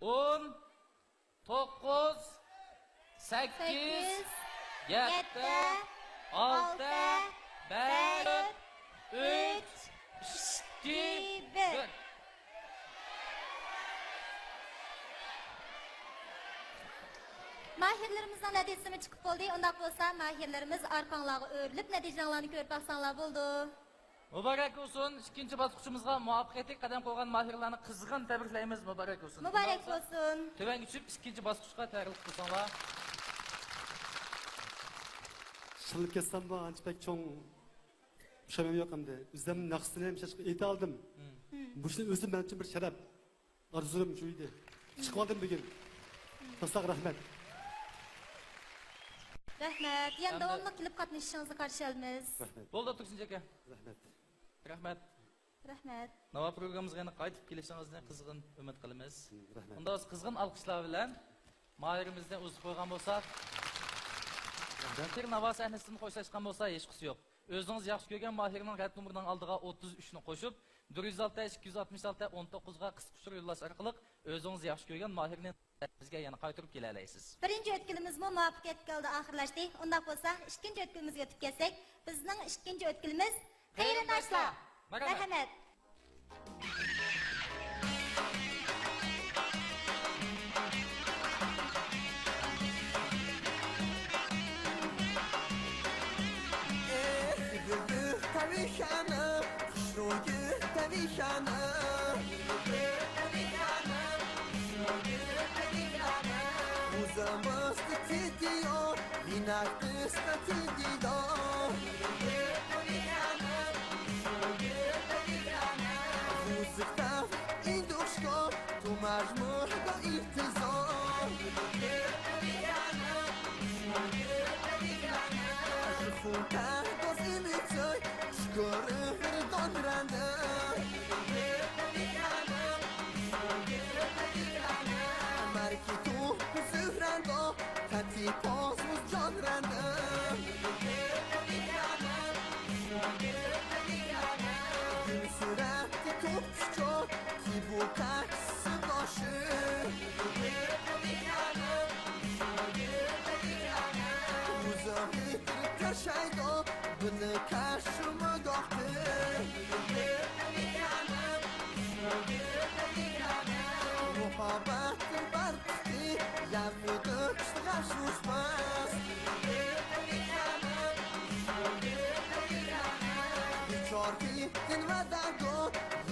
ئون، توققۇز، سەككىز، سەككىز، يەتتە، يەتتە، ئالتە، ئالتە، بەش، بەش، ئۈچ، ئۈچ، ئىككى، ئىككى، بىر. بىر. ماھىرلىرىمىزنىڭ نەتىجىسىمۇ چىقىپ بولدى. ئۇنداق بولسا، ماھىرلىرىمىز ئارقاڭلارغا ئۆرۈلۈپ، نەتىجىلەرنى كۆرۈپ باقساڭلار بولىدۇ. مۇبارەك بولسۇن! ئىككىنچى باسقۇچىمىزغا مۇۋەپپەقىيەتلىك قەدەم قويغان ماھىرلارنى قىزغىن تەبرىكلەيمىز. مۇبارەك بولسۇن! مۇبارەك بولسۇن! تۆۋەنگە چۈشۈپ، ئىككىنچى باسقۇچقا تەييارلىق قىلساڭلار. شىلىپ كەتسەممۇ ئانچە بەك چوڭ پۇشايمىنىم يوق ئەمدى. ئۆزۈم ناخشىسىنى ئېيتالدىم. مۇشۇنى ئۆزۈم مەن ئۈچۈن بىر شەرەپ. ئارزۇلىرىم شۇ ئىدى. چىقىۋالدىم بۈگۈن. تاسلاغا رەھمەت. رەھمەت. يەنە ئەمدى داۋاملىق كېلىپ قاتنىشىشىڭىزنى قارشى ئالىمىز. رەھمەت. بولدى، تۇرسۇنجان ئاكا. رەھمەت. رەھمەت. رەھمەت. ناۋا پروگراممىزغا يەنە قايتىپ كېلىشىڭىزنى قىزغىن ئۈمىد قىلىمىز. رەھمەت. ئۇندا بىز قىزغىن ئالقىشلار بىلەن ماھىرىمىزنى ئۇزىتىپ قويغان بولساق. رەھمەت. ناۋا سەھنىسىدىن خوشلاشقان بولسا ھېچقىسى يوق. ئۆزىڭىز ياخشى كۆرگەن ماھىرنىڭ رەت نومۇرىنىڭ ئالدىغا ئوتتۇز ئۈچنى قوشۇپ، بىر يۈز ئالتە، ئىككى يۈز ئاتمىش ئالتە، ئون توققۇزغا قىسقا ئۇچۇر يوللاش ئارقىلىق ئۆزىڭىز ياخشى كۆرگەن ماھىرنى بىزگە يەنە قايتۇرۇپ كېلەلەيسىز. بىرىنچى ئۆتكىلىمىزمۇ مۇۋەپپەقىيەتلىك ھالدا ئاخىرلاشتى. ئۇنداق بولسا، ئىككىنچى ئۆتكىلىمىزگە ئۆتۈپ كەتسەك، بىزنىڭ ئىككىنچى ئۆتكىلىمىز قېرىنداشلار. قېرىنداشلار. مەرھەمەت. مەرھەمەت. ئېھ، بۈگۈن تەۋىخانە، شۇ گۈل تەۋىخانە. ئۇزاماس تېدىيو، ۋىناك قىستا تېدىدو. غوزىقتا ئىندۇشكو، توماژ مۇردا ئىلتىزو. ژخونتا دوزىمىتسوي، شكورغر دونراندا. ماركيتو زۆھرەندە، تەتى پازمۇز جانرەندە. گۈل سۈرەتتە توپچۇچۇ، تىبۇ تەكسى باشى. مۇزاھىر تەشەيدۇ، بۇنى كەشمىداقتى. مۇھەببەتنىڭ بارلىقى يەرمىدە كىشىگە شۇشماس. بىچارىدىن ۋەدەگۇ،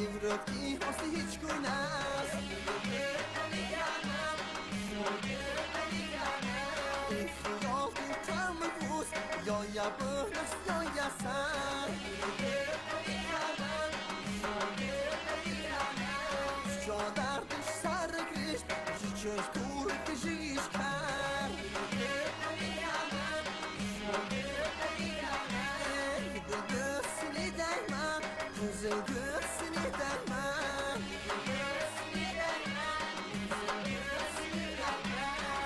يۈرىكى ئاستى ھېچ گۇناس. ئېھ، يالدىن تەمىغۇز، يا يا بىرس، يا يا سەن. چادردش سرگرشت، چیچش کور کشیش کن. بگوسنی دهمن، قیزیل گوسنی دهمن.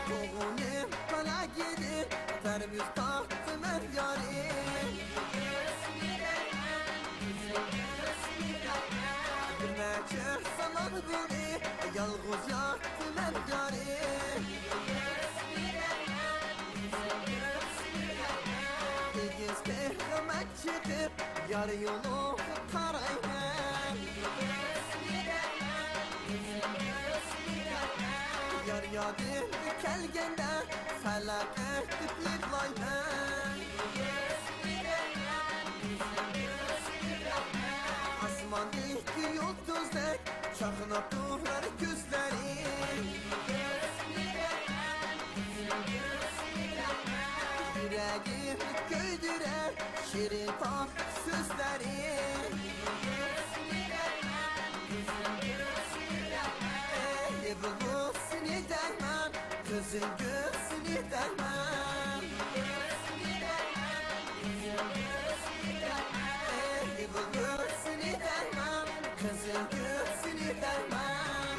قوغونیم پالا گیدی، ترمیز تاخت من یاری. بىر نەچچە زامان بولدى، يالغۇز ياتىمەن يارىم. ئېگىز تېغىمەن چىقىپ، يار يولىغا قارايمەن. يار يادىمغا كەلگەندە، پەلەك ئېيتىپ يىغلايمەن. ئاسماندىكى يۇلتۇزدەك چاقناپ تۇرار كۆزلىرىم. يۈرەكنى كۆيدۈرەر شېرىن پاك سۆزلىرىم. ئەي بۇلبۇل سېنى دەيمەن، قىزىل گۈل سېنى دەيمەن. ئەي بۇلبۇل سېنى دەيمەن، قىزىل گۈل سېنى دەيمەن.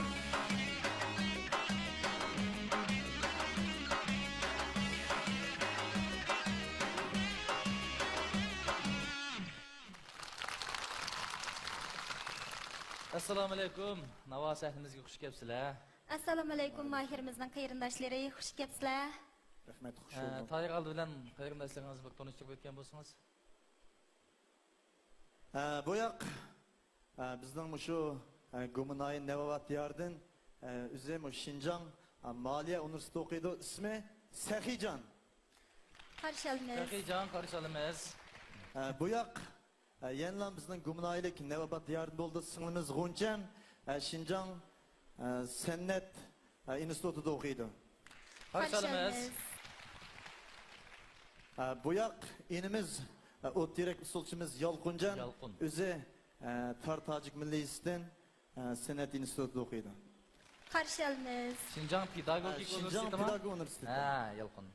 ئەسسالامۇئەلەيكۇم. ناۋا سەھنىمىزگە خۇش كەپسىلەر. ئەسسالامۇئەلەيكۇم، ماھىرىمىزنىڭ قېرىنداشلىرى، خۇش كەپسىلەر. رەھمەت، خۇش ئە، بولدۇق. تارىخ ئالدى بىلەن قېرىنداشلىرىڭىزنى بىر تونۇشتۇرۇپ ئۆتكەن بولسىڭىز. ئە، بۇ ياق، ئە، بىزنىڭ مۇشۇ، ئە، گۇمنايى نەۋابات دىيارىدىن، ئە، ئۆزى مۇشۇ شىنجاڭ، ئە، مالىيە ئۇنىۋېرسىتېتىدا ئوقۇيدۇ. ئىسمى سەخىيجان. قارشى ئالىمىز. سەخىيجان، قارشى ئالىمىز. ئە، بۇ ياق، ئە، يەنىلا بىزنىڭ گۇمنايىلىك نەۋابات دىيارىدىن بولدى، سىڭلىمىز غۇنچەم، ئە، شىنجاڭ، ئە، سەنئەت، ئە، ئىنستىتۇتىدا ئوقۇيدۇ. قارشى ئالىمىز. ئە، بۇ ياق ئىنىمىز، ئە، ئوت تېرەك ئۇسسۇلچىمىز يالقۇنجان. يالقۇن. ئۆزى، ئە، تار تاجىك مىللىي ئىنستىتۇتىدىن، ئە، سەنئەت ئىنستىتۇتىدا ئوقۇيدۇ. قارشى ئالىمىز. شىنجاڭ پېداگوگىكا ئە، شىنجاڭ ئۇنىۋېرسىتېتىمۇ؟ پېداگوگىكا ئۇنىۋېرسىتېتى. ھە، يالقۇن.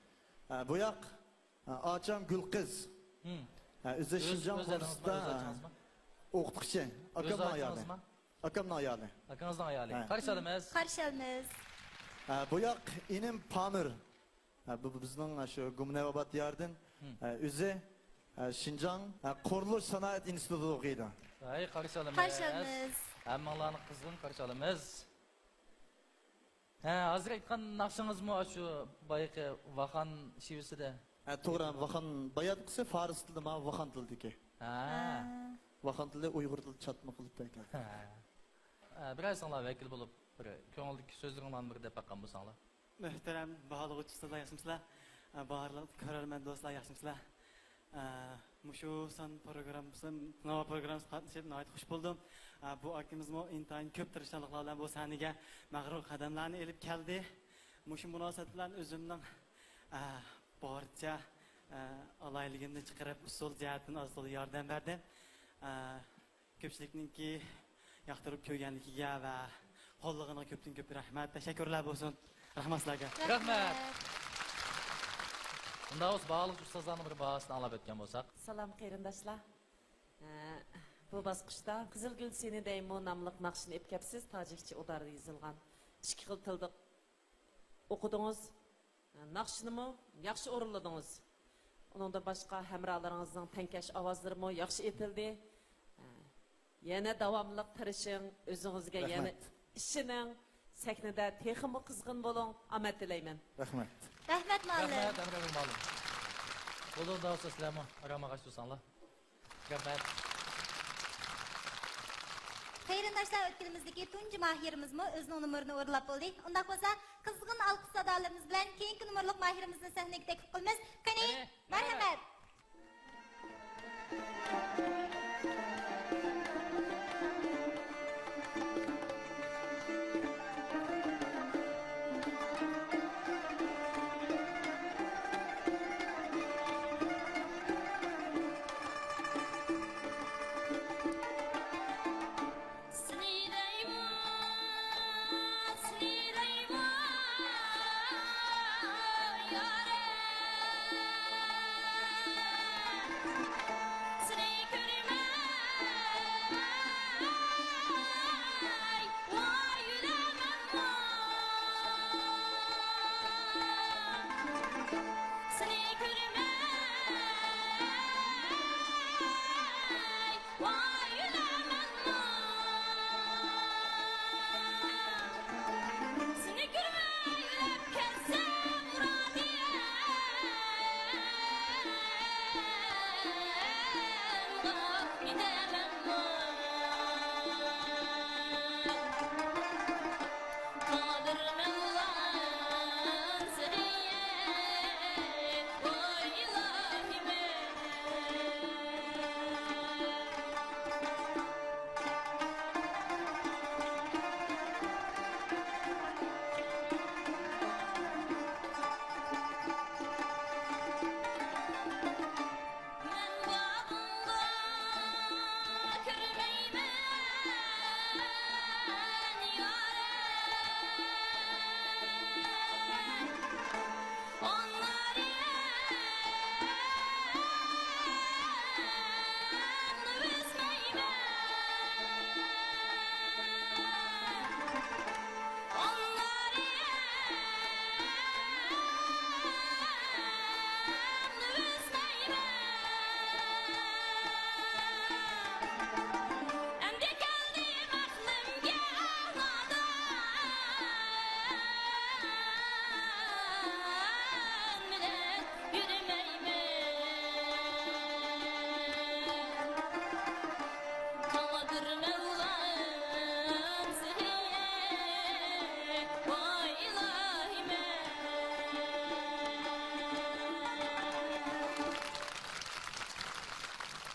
ئە، بۇ ياق ھە، ئاچام گۈلقىز. ھىم. ھە، ئۆزى ئۆز، شىنجاڭ ئۆز ئادىڭىزمۇ، ئۆز قۇرۇلۇشىدا، ئاچىڭىزمۇ؟ ئوقۇتقۇچى. ئۆز ئاكامنىڭ ئايالى. ئاچىڭىزمۇ؟ ئاكامنىڭ ئايالى. ئاكىڭىزنىڭ ئايالى. ھە. قارشى ئالىمىز. قارشى ئالىمىز. ھە، بۇ ياق ئىنىم پامىر. ھە، بۇ، بۇ بىزنىڭ شۇ گۇمنەۋاباد دىيارىدىن. ھىم. ھە، ئۆزى، ھە، شىنجاڭ، ھە، قۇرۇلۇش سانائەت ئىنستىتۇتىدا ئوقۇيدۇ. ھەي، قارشى ئالىمىز. قارشى ئالىمىز. ھەممىڭلارنى قىزغىن قارشى ئالىمىز. ھە، ھازىر ئېيتقان ناخشىڭىزمۇ ئاشۇ بايىقى ۋاخان شېۋىسىدە؟ ھە، توغرا، ۋاخان باياتقىسى فارس تىلىدا، ماۋۇ ۋاخان تىلىدىكى. ھە. ھە. ۋاخان تىلى ئۇيغۇر تىلى چاتما قىلىپ بەرگەن. ھە. ھە، بىرەرسىڭلار ۋەكىل بولۇپ، بىر كۆڭۈلدىكى سۆزلىرىڭلارنى بىر دەپ باققان بولساڭلار. مۆھتەرەم باھالىغۇچى ئۇستازلار، ياخشىمۇسىلەر؟ بارلىق كۆرەرمەن دوستلار، ياخشىمۇسىلەر؟ ئە، مۇشۇ سان پروگراممىسى، ناۋا پروگراممىسىغا قاتنىشىپ ناھايىتى خۇش بولدۇم. ئە، بۇ ئاكىمىزمۇ ئىنتايىن كۆپ تىرىشچانلىقلار بىلەن بۇ سەھنىگە مەغرۇر قەدەملەرنى ئېلىپ كەلدى. مۇشۇ مۇناسىۋەت بىلەن ئۆزۈمنىڭ، ئە، بارچە، ئە، ئالاھىدىلىكىمنى چىقىرىپ، ئۇسسۇل جەھەتتىن ئاز تولا ياردەم بەردىم. ئە، كۆپچىلىكنىڭكى ياقتۇرۇپ كۆرگەنلىكىگە ۋە قوللىغىنىغا كۆپتىن كۆپ رەھمەت، تەشەككۈرلەر بولسۇن. رەھمەت سىلەرگە. رەھمەت. ئۇنداق بولسا، باھالىغۇچى ئۇستازلارنىڭ بىر باھاسىنى ئاڭلاپ ئۆتكەن بولساق. سالام، قېرىنداشلار. ئە، بۇ باسقۇچتا قىزىلگۈل سېنى دەيمۇ ناملىق ناخشىنى ئېلىپ كەپسىز، تاجىكچە ئۇداردا يېزىلغان. ئىككى خىل تىلدا ئوقۇدىڭىز. ناخشىنىمۇ ياخشى ئورۇنلىدىڭىز. ئۇنىڭدىن باشقا، ھەمراھلىرىڭىزنىڭ تەڭكەش ئاۋازلىرىمۇ ياخشى ئېيتىلدى. يەنە داۋاملىق تىرىشىڭ، ئۆزىڭىزگە يەنە رەھمەت. ئىشىنىڭ. سەھنىدە تېخىمۇ قىزغىن بولۇڭ. ئامەت تىلەيمەن. رەھمەت. رەھمەت، مۇئەللىم. رەھمەت، ئەمرەمىن مۇئەللىم. بولدى، ئۇنداق بولسا سىلەرمۇ ئارام ئالغاچ تۇرساڭلار. رەھمەت. قېرىنداشلار، ئۆتكىلىمىزدىكى تۇنجى ماھىرىمىزمۇ ئۆزىنىڭ نومۇرىنى ئورۇنلاپ بولدى. ئۇنداق بولسا، قىزغىن ئالقىش سادالىرىمىز بىلەن كېيىنكى نومۇرلۇق ماھىرىمىزنى سەھنىگە تەكلىپ قىلىمىز. قېنى، قېنى، مەرھەمەت. مەرھەمەت.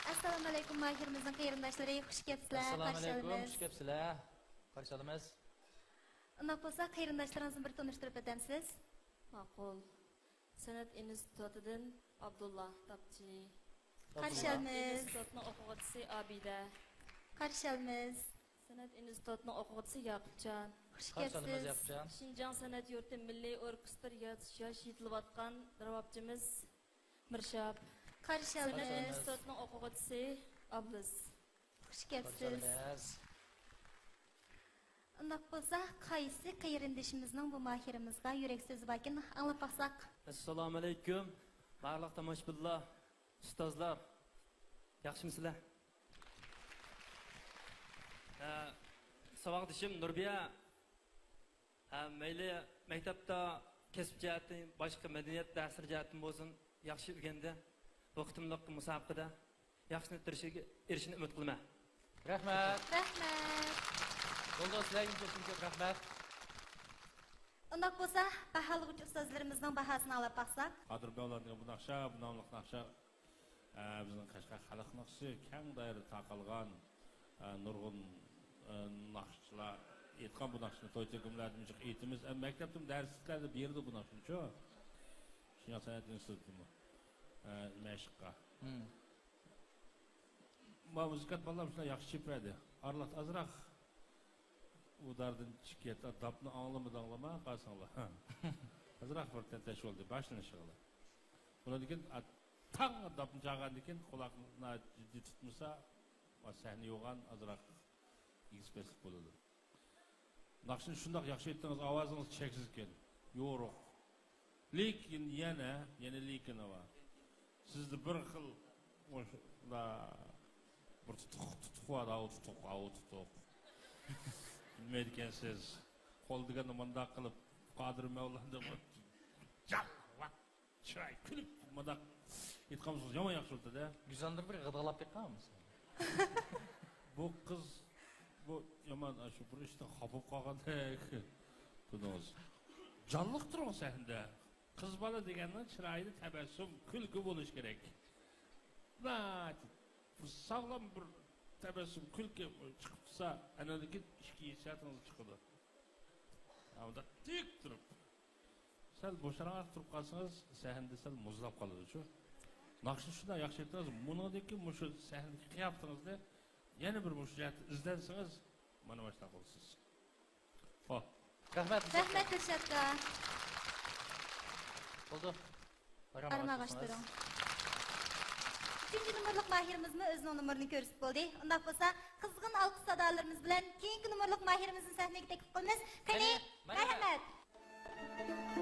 ئەسسالامۇئەلەيكۇم، ماھىرىمىزنىڭ قېرىنداشلىرى، خۇش كەپسىلەر. ئەسسالامۇئەلەيكۇم، خۇش كەپسىلەر. قارشى ئالىمىز. ئۇنداق بولسا، قېرىنداشلىرىڭىزنى بىر تونۇشتۇرۇپ ئۆتەمسىز؟ ماقۇل. سەنئەت ئىنستىتۇتىدىن ئابدۇللا تاپچى. قارشى ئالىمىز. ئىنستىتۇتنىڭ ئوقۇغۇچىسى ئابىدە. قارشى ئالىمىز. سەنئەت ئىنستىتۇتنىڭ ئوقۇغۇچىسى ياقۇپجان. خۇش كەپسىز. ياقۇپجان. شىنجاڭ سەنئەت يۇرتى مىللىي ئوركېستىر يارىتىش ياش يېتىلىۋاتقان رىبابچىمىز. مىرشاپ. قارشى سەنئەت ئالىمىز. ئىنستىتۇتىنىڭ ئوقۇغۇچىسى ئابلىز. خۇش كەپسىز. ئۇنداق بولسا، قايسى قېرىندىشىمىزنىڭ بۇ ماھىرىمىزغا يۈرەك سۆزى باركىن، ئاڭلاپ باقساق. ئەسسالامۇئەلەيكۇم، بارلىق تاماشىبىنلار، ئۇستازلار، ياخشىمۇسىلەر؟ ھە، ساۋاقدىشىم نۇربىيە، ھە، مەيلى مەكتەپتە كەسىپ جەھەتتىن، باشقا مەدەنىيەت دەرسلىرى جەھەتتىن بولسۇن، ياخشى ئۆگەندى. بۇ قېتىملىق مۇسابىقىدە ياخشى نەتىجىگە ئېرىشىشىنى ئۈمىد قىلىمەن. رەھمەت. رەھمەت. بولدى، سىلەرگە چوقۇم كۆپ رەھمەت. ئۇنداق بولسا، باھالىغۇچى ئۇستازلىرىمىزنىڭ باھاسىنى ئاڭلاپ باقساق. قادىر مەۋلان دېگەن بۇ ناخشا، بۇ ناملىق ناخشا، ئە، بىزنىڭ قەشقەر خەلق ناخشىسى كەڭ دائىرىدە تارقالغان، ئە، نۇرغۇن، ئە، ناخشىچىلار ئېيتقان بۇ ناخشىنى توي تۆكۈنلەردىمۇ جىق ئېيتىمىز. ئە، مەكتەپتىمۇ دەرسلىكلەردە بېرىدۇ بۇ ناخشىنىچۇ. شىنجاڭ سەنئەت ئىنستىتۇتىمۇ، ئە، مەشىققە. مم. ما مۇزىكانت بالىلار شۇنداق ياخشى چېپىۋەردى. ئارىلىق ئازراق ئۇداردىن چىقىپ كەتتى. داپنى ئاڭلىمىدىڭلارما قارىساڭلار. ئازراق بىر تەتەش بولدى باشلىنىشىغىلا. ئۇنىڭدىن كېيىن، ئا، تاڭ داپنى چالغاندىن كېيىن قۇلاقنى جىددىي تۇتمىسا، سەھنە يوغان ئازراق ئېگىز-پەسلىك بولىدۇ. ناخشىنى شۇنداق ياخشى ئېيتتىڭىز، ئاۋازىڭىز چەكسىز ئىكەن. يورۇق. لېكىن يەنە، يەنە لېكىنى بار. سىزدە بىر خىل مۇشۇنداق بىر تۇتۇق، تۇتۇق بار، ئاۋۇ تۇتۇق، ئاۋۇ تۇتۇق. بىلمەيدىكەنسىز. قول دېگەندە مۇنداق قىلىپ، قادىر مەۋلاندىن جان، ۋات، چىراي كۈلۈپ مۇنداق ئېيتقان بولسىڭىز يامان ياخشى بولىدۇ-دە. گۈزەلنۇر بىر غىدىقلاپ كەتكەن مىسال. بۇ قىز، بۇ يامان، شۇ بىر ئىشتىن خاپا بولۇپ قالغاندەك. تۇردىڭىز. جانلىق تۇرۇڭ سەھنىدە. قىز بالا دېگەننىڭ چىرايىدا تەبەسسۇم، كۈلكە بولۇشى كېرەك. ناھايىتى بىر ساغلام بىر تەبەسسۇم، كۈلكە چىقىپ تۇرسا، ئەنە ئىككى ھېسسىياتىڭىز چىقىدۇ. ھە، مۇنداق تىك تۇرۇپ. سەل بوشراقراق تۇرۇپ قالسىڭىز، سەھنىدە سەل مۇزلاپ قالىدۇچۇ. ناخشىنى شۇنداق ياخشى ئېيتتىڭىز، مۇنىڭدىن كېيىن مۇشۇ سەھنىدىكى قىياپىتىڭىزنى يەنە بىر مۇشۇ جەھەتتە ئىزدەنسىڭىز، مانا مۇشۇنداق بولىسىز. خو. رەھمەت، رەھمەت، دىلشاتكا. بولدى. ئارام ئارام ئاغاچ ئاغاشتۇرۇڭ. ئۈچىنچى نومۇرلۇق ماھىرىمىزمۇ ئۆزىنىڭ نومۇرىنى كۆرسىتىپ بولدى. ئۇنداق بولسا، قىزغىن ئالقىش سادالىرىمىز بىلەن كېيىنكى نومۇرلۇق ماھىرىمىزنى سەھنىگە تەكلىپ قىلىمىز. قېنى، قېنى، مەرھەمەت. مەرھەمەت.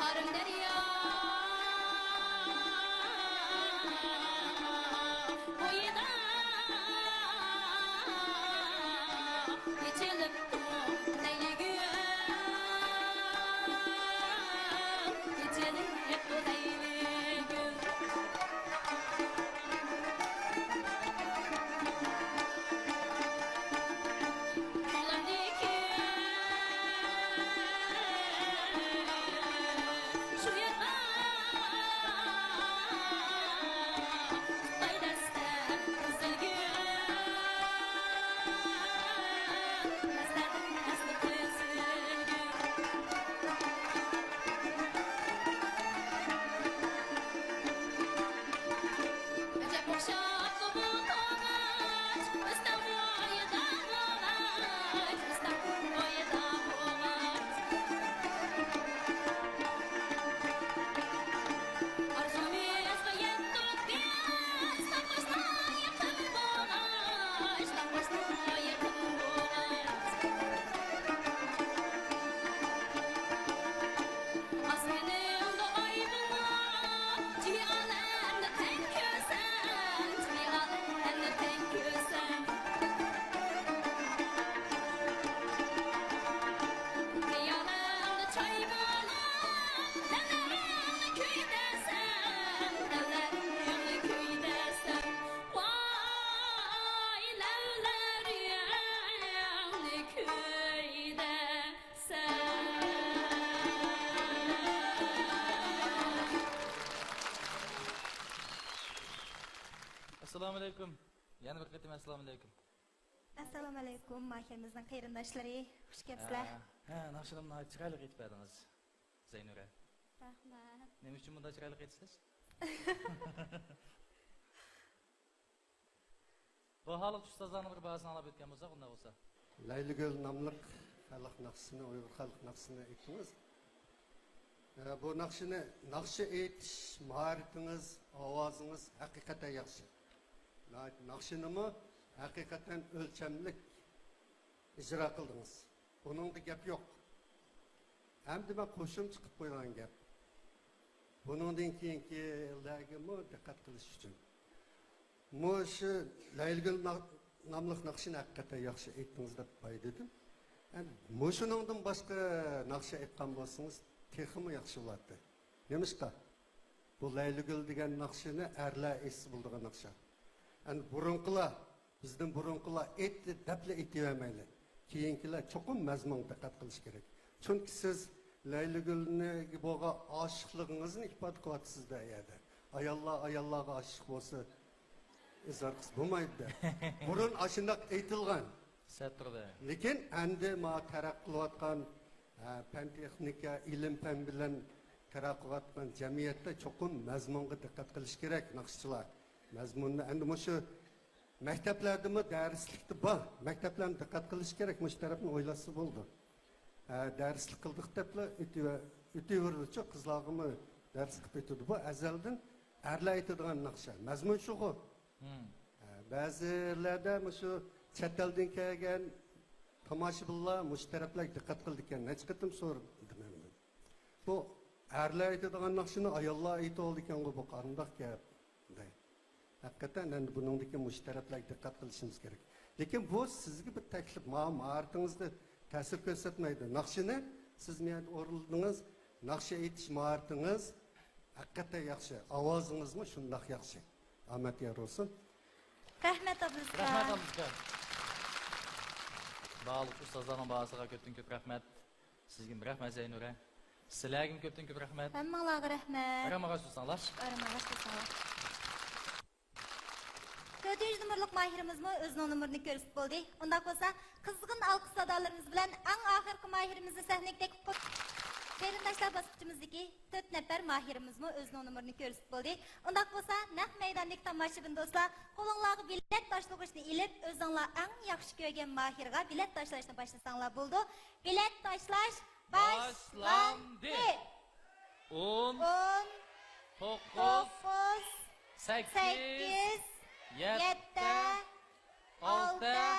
ئارام دەريا بويىدا ئېچىلىپتۇ لەيلى گۈل، ئېچىلىپتۇ لەيلى گۈل. ئەسسالامۇئەلەيكۇم. يەنە بىر قېتىم ئەسسالامۇئەلەيكۇم. ئەسسالامۇئەلەيكۇم، ماھىرىمىزنىڭ قېرىنداشلىرى. خۇش كەپسىلەر. ھە، ھە، ناخشىنى ناھايىتى چىرايلىق ئېيتىپ بەردىڭىز، زەينۇرە. رەھمەت. نېمە ئۈچۈن بۇنداق چىرايلىق ئېيتىسىز؟ بۇ ھالقىچ ئۇستازلارنىڭ بىر باھاسىنى ئاڭلاپ ئۆتكەن بولساق، ئۇنداق بولسا. لەيلىگۈل ناملىق خەلق ناخشىسىنى، ئۇيغۇر خەلق ناخشىسىنى ئېيتتىڭىز. ئە، بۇ ناخشىنى، ناخشا ئېيتىش ماھارىتىڭىز، ئاۋازىڭىز ھەقىقەتەن ياخشى. نا-، ناخشىنىمۇ ھەقىقەتەن ئۆلچەملىك ئىجرا قىلدىڭىز. بۇنىڭدا گەپ يوق. ئەمدى مەن قوشۇمچە قىلىپ قويغان گەپ. بۇنىڭدىن كېيىنكىلەرگىمۇ دىققەت قىلىش ئۈچۈن. مۇشۇ لەيلىگۈل نا-، ناملىق ناخشىنى ھەقىقەتەن ياخشى ئېيتتىڭىز دەپ بايا دېدىم. ئەمدى مۇشۇنىڭدىن باشقا ناخشا ئېيتقان بولسىڭىز تېخىمۇ ياخشى بولاتتى. نېمىشقا؟ بۇ لەيلىگۈل دېگەن ناخشىنى ئەرلەر ئېيتسا بولىدىغان ناخشا. ئەمدى بۇرۇنقىلار بىزدىن بۇرۇنقىلار ئېيتتى دەپلا ئېيتىۋەرمەيلى. كېيىنكىلەر چوقۇم مەزمۇنغا دىققەت قىلىش كېرەك. چۈنكى سىز لەيلىگۈلگە بولغان ئاشىقلىقىڭىزنى ئىپادە قىلىۋاتىسىز-دە ئۇ يەردە. ئاياللار ئاياللارغا ئاشىق بولسا، ئىزھار قىلسا بولمايدۇ-دە. بۇرۇن ئاشۇنداق ئېيتىلغان. سەتتۇردە. لېكىن ئەمدى ما تەرەققىي قىلىۋاتقان، ھە، پەن-تېخنىكا، ئىلىم-پەن بىلەن تەرەققىي قىلىۋاتقان جەمئىيەتتە چوقۇم مەزمۇنغا دىققەت قىلىش كېرەك، ناخشىچىلار. مەزمۇننى ئەمدى مۇشۇ مەكتەپلەردىمۇ دەرسلىكتە بار. مەكتەپلەرمۇ دىققەت قىلىشى كېرەك، مۇشۇ تەرەپنى ئويلاشسا بولىدۇ. ھە، دەرسلىك قىلدۇق دەپلا ئۆتۈۋە-، ئۆتۈۋېرىدۇچۇ، قىزلارغىمۇ دەرس قىلىپ ئۆتىدۇ. بۇ ئەزەلدىن ئەرلەر ئېيتىدىغان ناخشا. مەزمۇن شۇغۇ. ھە، بەزىلەردە مۇشۇ چەت ئەلدىن كەلگەن تاماشىبىنلار مۇشۇ تەرەپلەرگە دىققەت قىلىدىكەن. نەچچە قېتىم سورىدىم مەن بۇنى. بۇ ئەرلەر ئېيتىدىغان ناخشىنى ئاياللار ئېيتىۋالىدىكەنغۇ، بۇ قانداق گەپ؟ دەي. ھەقىقەتەن، ئەمدى بۇنىڭدىكى مۇشۇ تەرەپلەرگە دىققەت قىلىشىمىز كېرەك. لېكىن بۇ سىزگە بىر تەكلىپ، ما-، ماھارىتىڭىزگە تەسىر كۆرسەتمەيدۇ. ناخشىنى سىز مۇ يەردە ئورۇنلىدىڭىز، ناخشا ئېيتىش ماھارىتىڭىز ھەقىقەتەن ياخشى، ئاۋازىڭىزمۇ شۇنداق ياخشى. ئامەت يار بولسۇن. رەھمەت، ئابلىز ئاكا. رەھمەت، ئابلىز ئاكا. باھالىق ئۇستازلارنىڭ باھاسىغا كۆپتىن كۆپ رەھمەت. سىزگىمۇ رەھمەت، زەينۇرە. سىلەرگىمۇ كۆپتىن كۆپ رەھمەت. ھەممىڭلارغا رەھمەت. ئارام ئاغاچ بولساڭلار. ئارام ئاغاچ بولساڭلار. تۆتىنچى نومۇرلۇق ماھىرىمىزمۇ ئۆزىنىڭ نومۇرىنى كۆرسىتىپ بولدى. ئۇنداق بولسا، قىزغىن ئالقىش سادالىرىمىز بىلەن ئەڭ ئاخىرقى ماھىرىمىزنى سەھنىگە تەكلىپ قىل-، قېرىنداشلار، باسقۇچىمىزدىكى تۆت نەپەر ماھىرىمىزمۇ ئۆزىنىڭ نومۇرىنى كۆرسىتىپ بولدى. ئۇنداق بولسا، نەق مەيداندىكى تاماشىبىن دوستلار، قولۇڭلارغا بېلەت تاشلىغۇچنى ئېلىپ، ئۆزۈڭلار ئەڭ ياخشى كۆرگەن ماھىرغا بېلەت تاشلاشنى باشلىساڭلار بولىدۇ. بېلەت تاشلاش باشلاندى. باشلاندى. ئون، ئون، توققۇز، توققۇز، سەككىز، سەككىز، يەتتە، يەتتە، ئالتە،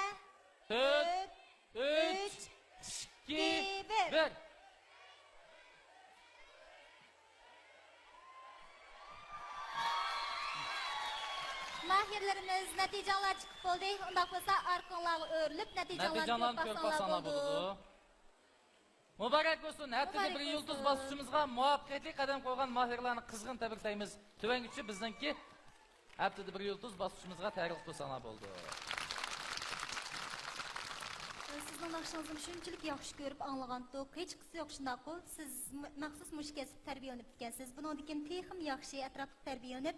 ماھىرلىرىمىز، نەتىجەڭلار چىقىپ بولدى. ئۇنداق بولسا ئارقاڭلارغا ئۆرۈلۈپ نەتىجەڭلارنى كۆرۈپ باقساڭلار بولىدۇ. مۇبارەك بولسۇن! ھەپتىدە بىر يۇلتۇز باسقۇچىمىزغا مۇۋەپپەقىيەتلىك قەدەم قويغان ماھىرلارنى قىزغىن تەبرىكلەيمىز. تۆۋەنگىچە بىزنىڭكى ھەپتىدە بىر يۇلتۇز باسقۇچىمىزغا تەرىخ قىلساڭلار بولىدۇ. سىزنىڭ ناخشىڭىزنى شۇنچىلىك ياخشى كۆرۈپ ئاڭلىغانتۇق. ھېچقىسى يوق، شۇنداققۇ؟ سىز م-، مەخسۇس مۇشۇ كەسىپتە تەربىيەلىنىپ كەلگەنسىز. بۇنىڭدىن كېيىن تېخىمۇ ياخشى ئەتراپلىق تەربىيەلىنىپ،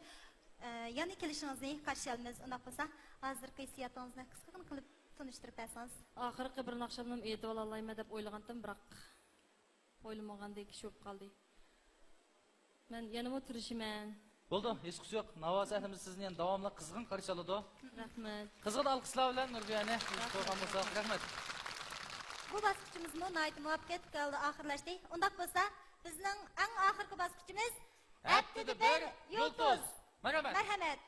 ئە، يەنە كېلىشىڭىزنى قارشى ئالىمىز. ئۇنداق بولسا، ھازىرقى ھېسسىياتىڭىزنى قىسقىغىنا قىلىپ تونۇشتۇرۇپ بەرسىڭىز. ئاخىرقى بىر ناخشامنىمۇ ئېيتىۋالالايمەن دەپ ئويلىغانتىم، بىراق ئويلىمىغاندەك ئىش بولۇپ قالدى. مەن يەنىمۇ تىرىشىمەن. بولدى، ھېچقىسى يوق. ناۋا سەھنىمىز سىزنى يەنە داۋاملىق قىزغىن قارشى ئالىدۇ. رەھمەت. قىزغىن ئالقىشلار بىلەن نۇربىيەنى قوغلىغان بولساق. رەھمەت. بۇ باسقۇچىمىزمۇ ناھايىتى مۇۋەپپەقىيەتلىك ھالدا ئاخىرلاشتى. ئۇنداق بولسا، بىزنىڭ ئەڭ ئاخىرقى باسقۇچىمىز ھەپتىدە بىر يۇلتۇز. مەرھەمەت. مەرھەمەت.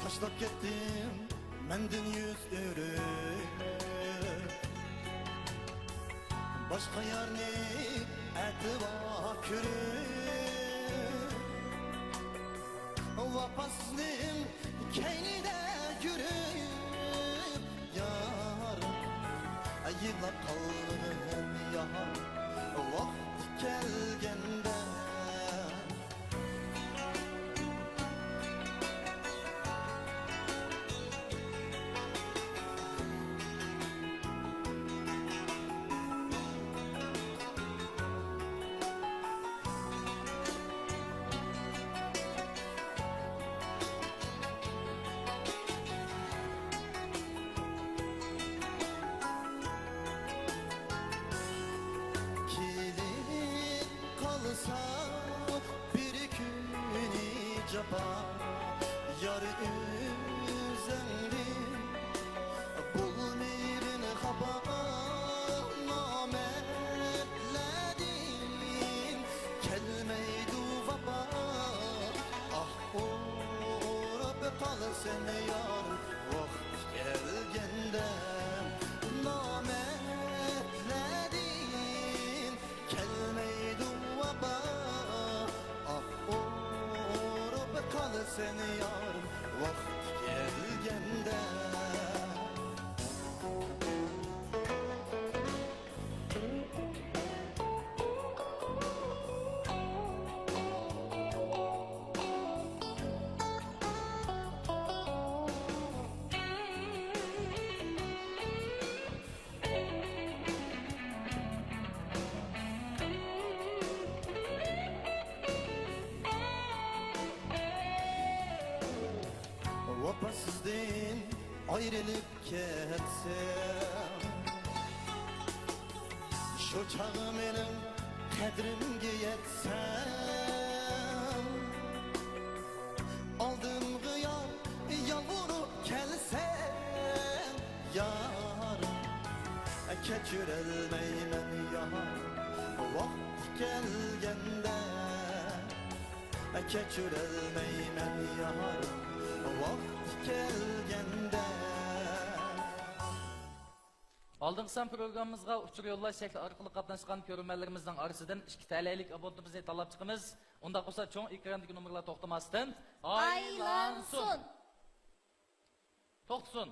تاشلاپ كەتتىم مەندىن يۈز ئۆرۈپ، باشقا يارنى ئەتىۋا كۆرۈپ، ۋاپاسىزنىڭ كەينىدە يۈرۈپ، يار، يىغلاپ قالغىن يار، ۋاقتى كەلگەندە. كېلىپ قالسا بىر كۈنى جاپا، يار ئۆزۈڭدىن بولمىغىن خاپا، نامەردلەردىن كەلمەيدۇ ۋاپا. ئاھ، ئۇرۇپ قالسۇن يار ۋاقتى كەلگەندە، نامەردلەردىن كەلمەيدۇ ۋاپا، ئاھ، ئۇرۇپ قالسۇن يار ۋاقتى كەلگەندە. ۋاپاسىزدىن ئايرىلىپ كەتسەم، شۇ چاغ مېنىڭ قەدرىمگە يەتسەم، ئالدىمغا يار يالۋۇرۇپ كەلسەم، يار، كەچۈرەلمەيمەن يار، ۋاقتى كەلگەندە. كەچۈرەلمەيمەن يار، ۋاقتى كەلگەندە. ئالدىنقى سان پروگراممىمىزغا ئۇچۇر يوللاش شەكلى ئارقىلىق قاتناشقان كۆرۈرمەنلىرىمىزنىڭ ئارىسىدىن ئىككى تەلەيلىك ئابونتىمىزنى تاللاپ چىقىمىز. ئۇنداق بولسا، چوڭ ئېكراندىكى نومۇرلار توختىماستىن ئايلانسۇن. ئايلانسۇن. توختىسۇن.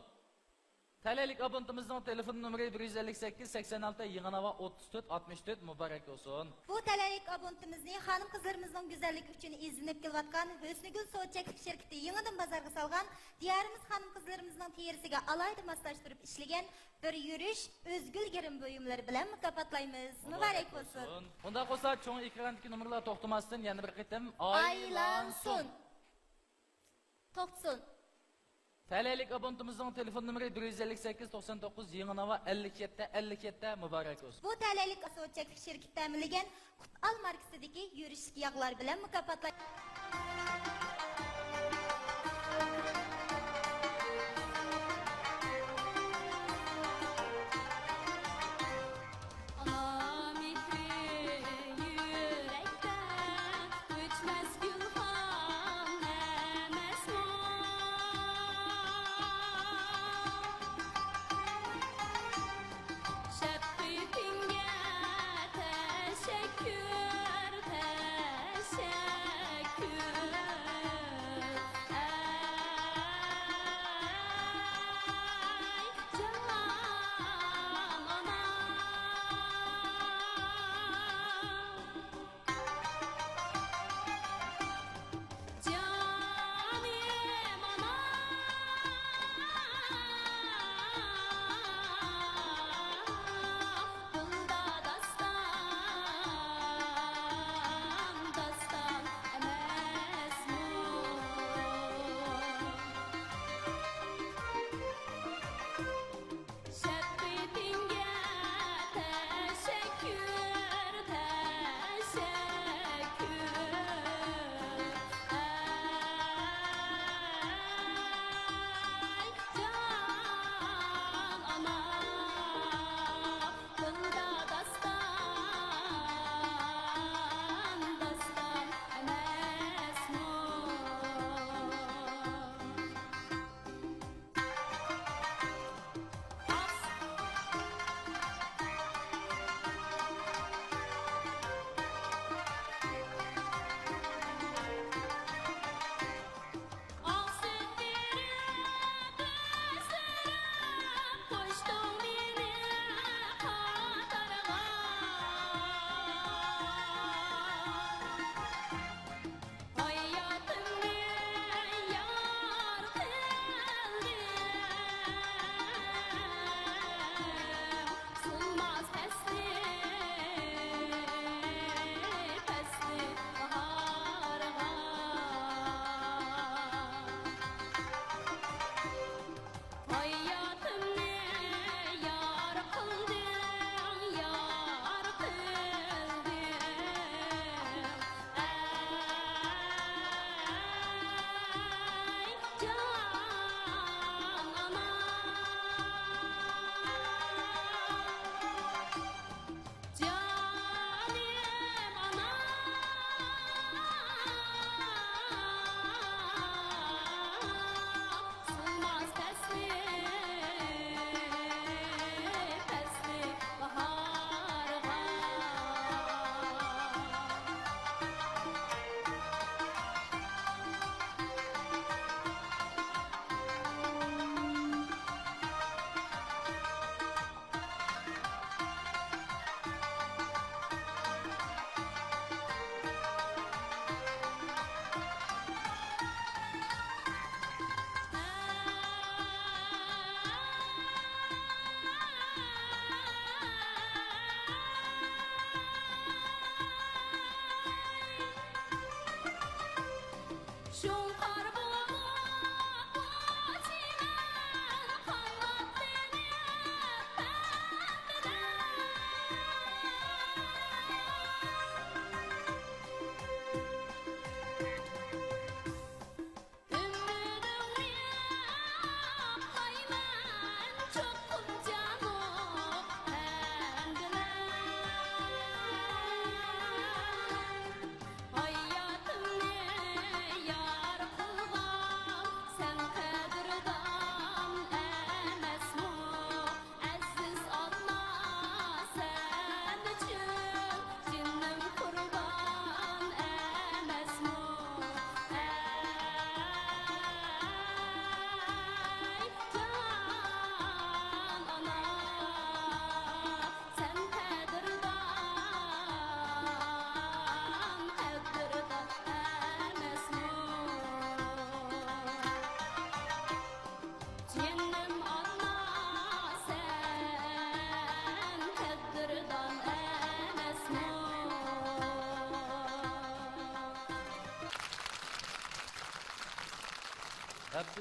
تەلەيلىك ئابونتىمىزنىڭ تېلېفون نومۇرى بىر يۈز ئەللىك سەككىز، سەكسەن ئالتە، يېڭى ناۋا، ئوتتۇز تۆت، ئاتمىش تۆت، مۇبارەك بولسۇن. بۇ تەلەيلىك ئابونتىمىزنى خانىم-قىزلىرىمىزنىڭ گۈزەللىكى ئۈچۈن ئىزدىنىپ كېلىۋاتقان ھۆسنىگۈل سودا چەكلىك شىركىتى يېڭىدىن بازارغا سالغان، دىيارىمىز خانىم-قىزلىرىمىزنىڭ تېرىسىگە ئالاھىدە ماسلاشتۇرۇپ ئىشلىگەن بىر يۈرۈش ئۆزگۈل گىرىم بۇيۇملىرى بىلەن مۇكاپاتلايمىز. مۇبارەك بولسۇن. ئۇنداق بولسا، چوڭ ئېكراندىكى نومۇرلار توختىماستىن يەنە بىر قېتىم ئايلانسۇن. ئايلانسۇن. توختىسۇن. تەلەيلىك ئابونتىمىزنىڭ تېلېفون نومۇرى بىر يۈز ئەللىك سەككىز، توقسان توققۇز، يېڭى ناۋا، ئەللىك يەتتە، ئەللىك يەتتە، مۇبارەك بولسۇن. بۇ تەلەيلىك سودا چەكلىك شىركىتى تەمىنلىگەن قۇتئال ماركىسىدىكى يۈرۈشلۈك ياغلار بىلەن مۇكاپاتلاش.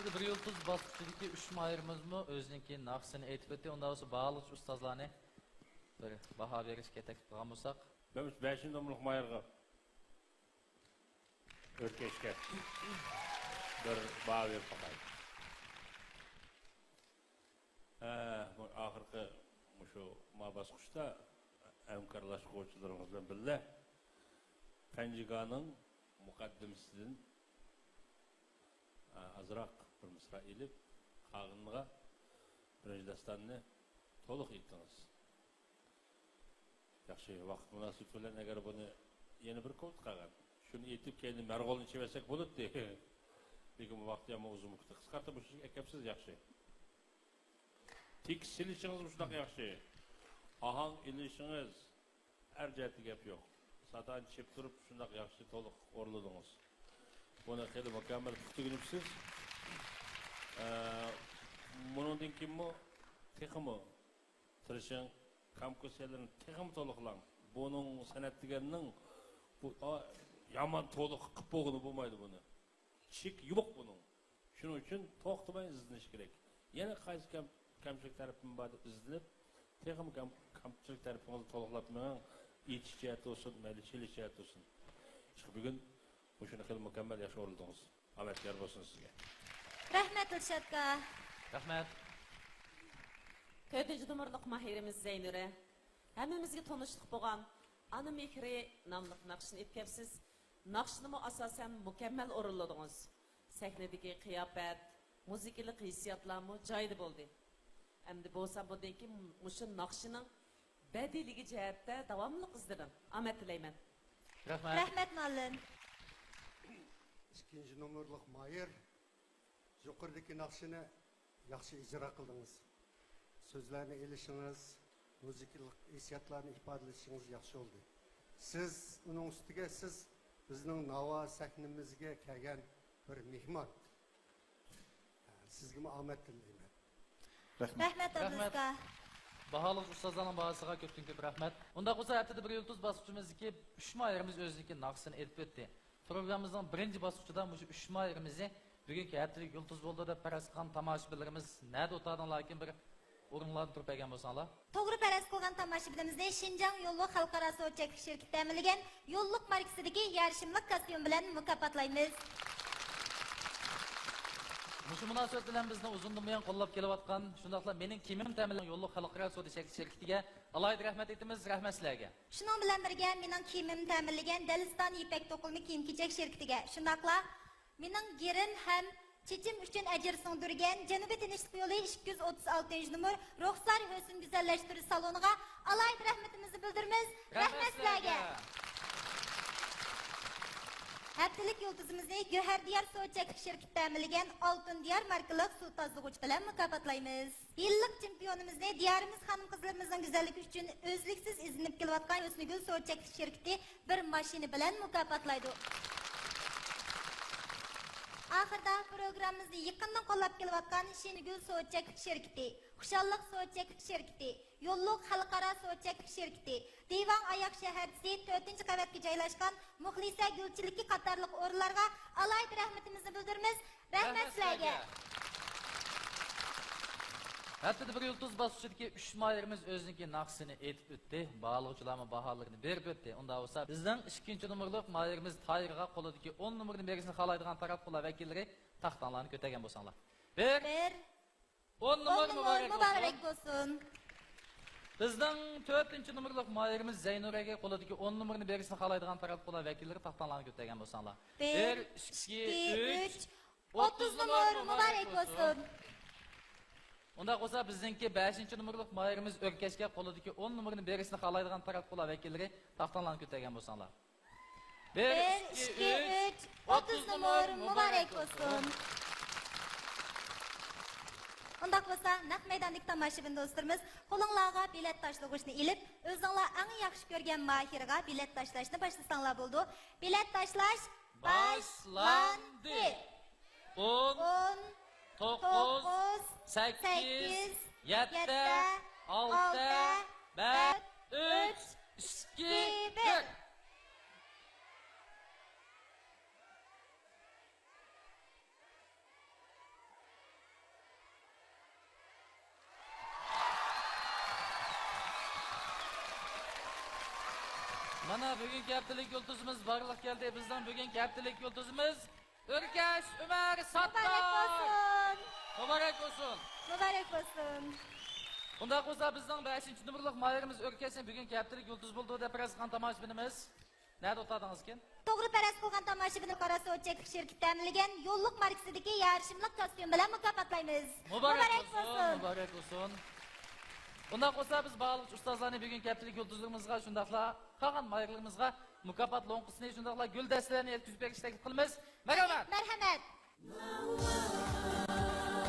بىر يۇلتۇز باسقۇچىدىكى ئۈچ ماھىرىمىزمۇ ئۆزىنىڭكى ناخشىسىنى ئېيتىپ ئۆتتى. ئۇنداق بولسا باھالىغۇچى ئۇستازلارنى بىر باھا بېرىشكە تەكلىپ قىلغان بولساق. مەن بەشىنچى نومۇرلۇق ماھىرغا ئۆركەشكە بىر باھا بېرىپ باقايلى. ھە، بۇ ئاخىرقى مۇشۇ ما باسقۇچتا ھەمكارلاشقۇچىلىرىڭىز بىلەن بىللە پەنجىگانىڭ مۇقەددىمىسىدىن، ھە، ئازراق بىر مىسرا ئېلىپ، قالغىنىغا بىرىنچى داستاننى تولۇق ئېيتتىڭىز. ياخشى، ۋاقىت مۇناسىۋىتى بىلەن ئەگەر بۇنى يەنە بىر كوۋت قالغان. شۇنى ئېيتىپ، كەينىدىن مەرغولنى ئىچىۋەرسەك بولاتتى. لېكىن ۋاقىت يەنە ئۇزۇن بولۇپ كەتتى. قىسقارتىپ مۇشۇ ئەكەپسىز، ياخشى. تېكىست سېلىشىڭىز مۇشۇنداق ياخشى. ئاھاڭ ئېلىشىڭىز، ھەر جەھەتتە گەپ يوق. سادانى چېپ تۇرۇپ، شۇنداق ياخشى تولۇق ئورۇنلىدىڭىز. بۇنى خېلى مۇكەممەل پۇختا ئۆگىنىپسىز. ئە، بۇنىڭدىن كېيىنمۇ تېخىمۇ تىرىشىڭ، كومپوزىتسىيەلىرىنى تېخىمۇ تولۇقلاڭ. بۇنىڭ سەنئەت دېگەننىڭ بۇ، ئا، يامان تولۇق قىلىپ بولغىلى بولمايدۇ بۇنى. چېكى يوق بۇنىڭ. شۇنىڭ ئۈچۈن توختىماي ئىزدىنىش كېرەك. يەنە قايسى كەم-، كەمچىلىك تەرىپىم بار دەپ ئىزدىنىپ، تېخىمۇ كەم-، كەمچىلىك تەرىپىڭىزنى تولۇقلاپ مېڭىڭ. ئېيتىش جەھەتتە بولسۇن، مەيلى چېلىش جەھەتتە بولسۇن. ئىشقىلىپ بۈگۈن مۇشۇنى خېلى مۇكەممەل ياخشى ئورۇندىڭىز. ئامەت يار بولسۇن سىزگە. رەھمەت، دىلشاتكا. رەھمەت. تۆتىنچى نومۇرلۇق ماھىرىمىز زەينۇرە ھەممىمىزگە تونۇشلۇق بولغان ئانا مېھرى ناملىق ناخشىنى ئېيتىپ كەپسىز. ناخشىنىمۇ ئاساسەن مۇكەممەل ئورۇنلىدىڭىز. سەھنىدىكى قىياپەت، مۇزىكىلىق ھېسسىياتلارمۇ جايىدا بولدى. ئەمدى بولسا بۇندىن كېيىن مۇشۇ ناخشىنىڭ بەدىلىگە جەھەتتە داۋاملىق ئىزدىنىڭ. ئامەت تىلەيمەن. رەھمەت. رەھمەت، مۇئەللىم. ئىككىنچى نومۇرلۇق ماھىر، يۇقىرىدىكى ناخشىنى ياخشى ئىجرا قىلدىڭىز. سۆزلەرنى ئېلىشىڭىز، مۇزىكىلىق ھېسسىياتلارنى ئىپادىلىشىڭىز ياخشى بولدى. سىز ئۇنىڭ ئۈستىگە سىز بىزنىڭ ناۋا سەھنىمىزگە كەلگەن بىر مېھمان. سىزگىمۇ ئامەت تىلەيمەن. رەھمەت. رەھمەت، رەھمەت. ئابدۇلسىكا. باھالىغۇچى ئۇستازلارنىڭ باھاسىغا كۆپتىن كۆپ رەھمەت. ئۇنداق بولسا ھەپتىدە بىر يۇلتۇز باسقۇچىمىزدىكى ئۈچ ماھىرىمىز ئۆزىنىڭكى ناخشىسىنى ئېلىپ ئۆتتى. پروگراممىمىزنىڭ بىرىنچى باسقۇچىدا مۇشۇ ئۈچ ماھىرىمىزنى بۈگۈنكى ھەپتىلىك يۇلتۇز بولدى دەپ پەرەز قىلغان تاماشىبىنلىرىمىز نەدە ئولتۇرغانلاركىن بىر ئورۇنلاردىن تۇرۇپ بەرگەن بولساڭلار. توغرا پەرەز قىلغان تاماشىبىنىمىزنى شىنجاڭ يوللۇق خەلقئارا سودا چەكلىك شىركىتى تەمىنلىگەن يوللۇق ماركىسىدىكى يارىشىملىق كاستيۇم بىلەن مۇكاپاتلايمىز. مۇشۇ مۇناسىۋەت بىلەن بىزنى ئۇزۇندىن بۇيان قوللاپ كېلىۋاتقان، شۇنداقلا مېنىڭ كىيىمىم تەمىنلىگەن يوللۇق خەلقئارا سودا چەكلىك شىركىتىگە ئالاھىدە رەھمەت ئېيتىمىز، رەھمەت سىلەرگە. شۇنىڭ بىلەن بىرگە، مېنىڭ كىيىمىمنى تەمىنلىگەن دەلىستان يىپەك توقۇلما كىيىم-كېچەك شىركىتىگە، شۇنداقلا مېنىڭ گىرىم ھەم چېچىم ئۈچۈن ئەجىر سىڭدۈرگەن جەنۇبىي تىنچلىق يولى ئىككى يۈز ئوتتۇز ئالتىنچى نومۇر رۇخسار ھۆسن گۈزەللەشتۈرۈش سالونىغا ئالاھىدە رەھمىتىمىزنى بىلدۈرىمىز. رەھمەت سىلەرگە. ھەپتىلىك يۇلتۇزىمىزنى گۆھەر دىيار سودا چەكلىك شىركىتى تەمىنلىگەن ئالتۇن دىيار ماركىلىق سۇ تازىلىغۇچ بىلەن مۇكاپاتلايمىز. يىللىق چېمپىيونىمىزنى دىيارىمىز خانىم-قىزلىرىمىزنىڭ گۈزەللىكى ئۈچۈن ئۈزلۈكسىز ئىزدىنىپ كېلىۋاتقان ھۆسنىگۈل سودا چەكلىك شىركىتى بىر ماشىنا بىلەن مۇكاپاتلايدۇ. ئاخىرىدا پروگراممىمىزنى يېقىندىن قوللاپ كېلىۋاتقان شىنگۈل سودا چەكلىك شىركىتى، خۇشاللىق سودا چەكلىك شىركىتى، يوللۇق خەلقئارا سودا چەكلىك شىركىتى، دىۋاڭ ئاياغ شەھەرچىسى تۆتىنچى قەۋەتكە جايلاشقان مۇخلىسە گۈلچىلىكى قاتارلىق ئورۇنلارغا ئالاھىدە رەھمىتىمىزنى بىلدۈرىمىز. رەھمەت سىلەرگە. ھەپتىدە بىر يۇلتۇز باسقۇچىدىكى ئۈچ ماھىرىمىز ئۆزىنىڭكى ناخشىسىنى ئېيتىپ ئۆتتى. باھالىغۇچىلارمۇ باھالىرىنى بېرىپ ئۆتتى. ئۇنداق بولسا، بىزنىڭ ئىككىنچى نومۇرلۇق ماھىرىمىز تاھىرغا قولىدىكى ئون نومۇرنى بېرىشنى خالايدىغان تاراتقۇلار ۋەكىللىرى تاختاڭلارنى كۆتەرگەن بولساڭلار. بىر، بىر، ئون نومۇر مۇبارەك بولسۇن. بىزنىڭ تۆتىنچى نومۇرلۇق ماھىرىمىز زەينۇرەگە قولىدىكى ئون نومۇرنى بېرىشنى خالايدىغان تاراتقۇلار ۋەكىللىرى تاختاڭلارنى كۆتەرگەن بولساڭلار. بىر، بىر، ئىككى، ئىككى، ئۈچ، ئۈچ، ئوتتۇز نومۇر مۇبارەك بولسۇن. ئۇنداق بولسا، بىزنىڭكى بەشىنچى نومۇرلۇق ماھىرىمىز ئۆركەشكە قولىدىكى ئون نومۇرنى بېرىشنى خالايدىغان تاراتقۇلار ۋەكىللىرى تاختاڭلارنى كۆتەرگەن بولساڭلار. بىر، بىر، ئىككى، ئىككى، ئۈچ، ئۈچ، ئوتتۇز نومۇر مۇبارەك بولسۇن. ئۇنداق بولسا، نەق مەيداندىكى تاماشىبىن دوستلىرىمىز، قولۇڭلارغا بېلەت تاشلىغۇچنى ئېلىپ، ئۆزۈڭلار ئەڭ ياخشى كۆرگەن ماھىرغا بېلەت تاشلاشنى باشلىساڭلار بولىدۇ. بېلەت تاشلاش باشلاندى. ئون، توققۇز، سەككىز، يەتتە، ئالتە، بەش، ئۈچ، ئىككى، بىر. مانا، بۈگۈنكى ھەپتىلىك يۇلتۇزىمىز بارلىققا كەلدى. بىزنىڭ بۈگۈنكى ھەپتىلىك يۇلتۇزىمىز ئۆركەش ئۆمەر ساتتار. مۇبارەك بولسۇن. مۇبارەك بولسۇن. مۇبارەك بولسۇن. ئۇنداق بولسا، بىزنىڭ بەشىنچى نومۇرلۇق ماھىرىمىز ئۆركەشنى بۈگۈنكى ھەپتىلىك يۇلتۇز بولدى دەپ پەرەز قىلغان تاماشىبىنىمىز نەدە ئولتۇردىڭىزكىن؟ توغرا پەرەز قىلغان تاماشىبىنىم قاراسۇ چەكلىك شىركىتى تەمىنلىگەن يوللۇق ماركىسىدىكى يارىشىملىق كاستيۇم بىلەن مۇكاپاتلايمىز. مۇبارەك بولسۇن، مۇبارەك بولسۇن. ئۇنداق بولسا، بىز باھالىغۇچى ئۇستازلارنى بۈگۈنكى ھەپتىلىك يۇلتۇزلىرىمىزغا، شۇنداقلا قالغان ماھىرلىرىمىزغا مۇكاپات لوڭقىسىنى، شۇنداقلا گۈل دەستىلەرنى يەتكۈزۈپ بېرىشنى تەكلىپ قىلىمىز. مەرھەمەت! مەرھەمەت!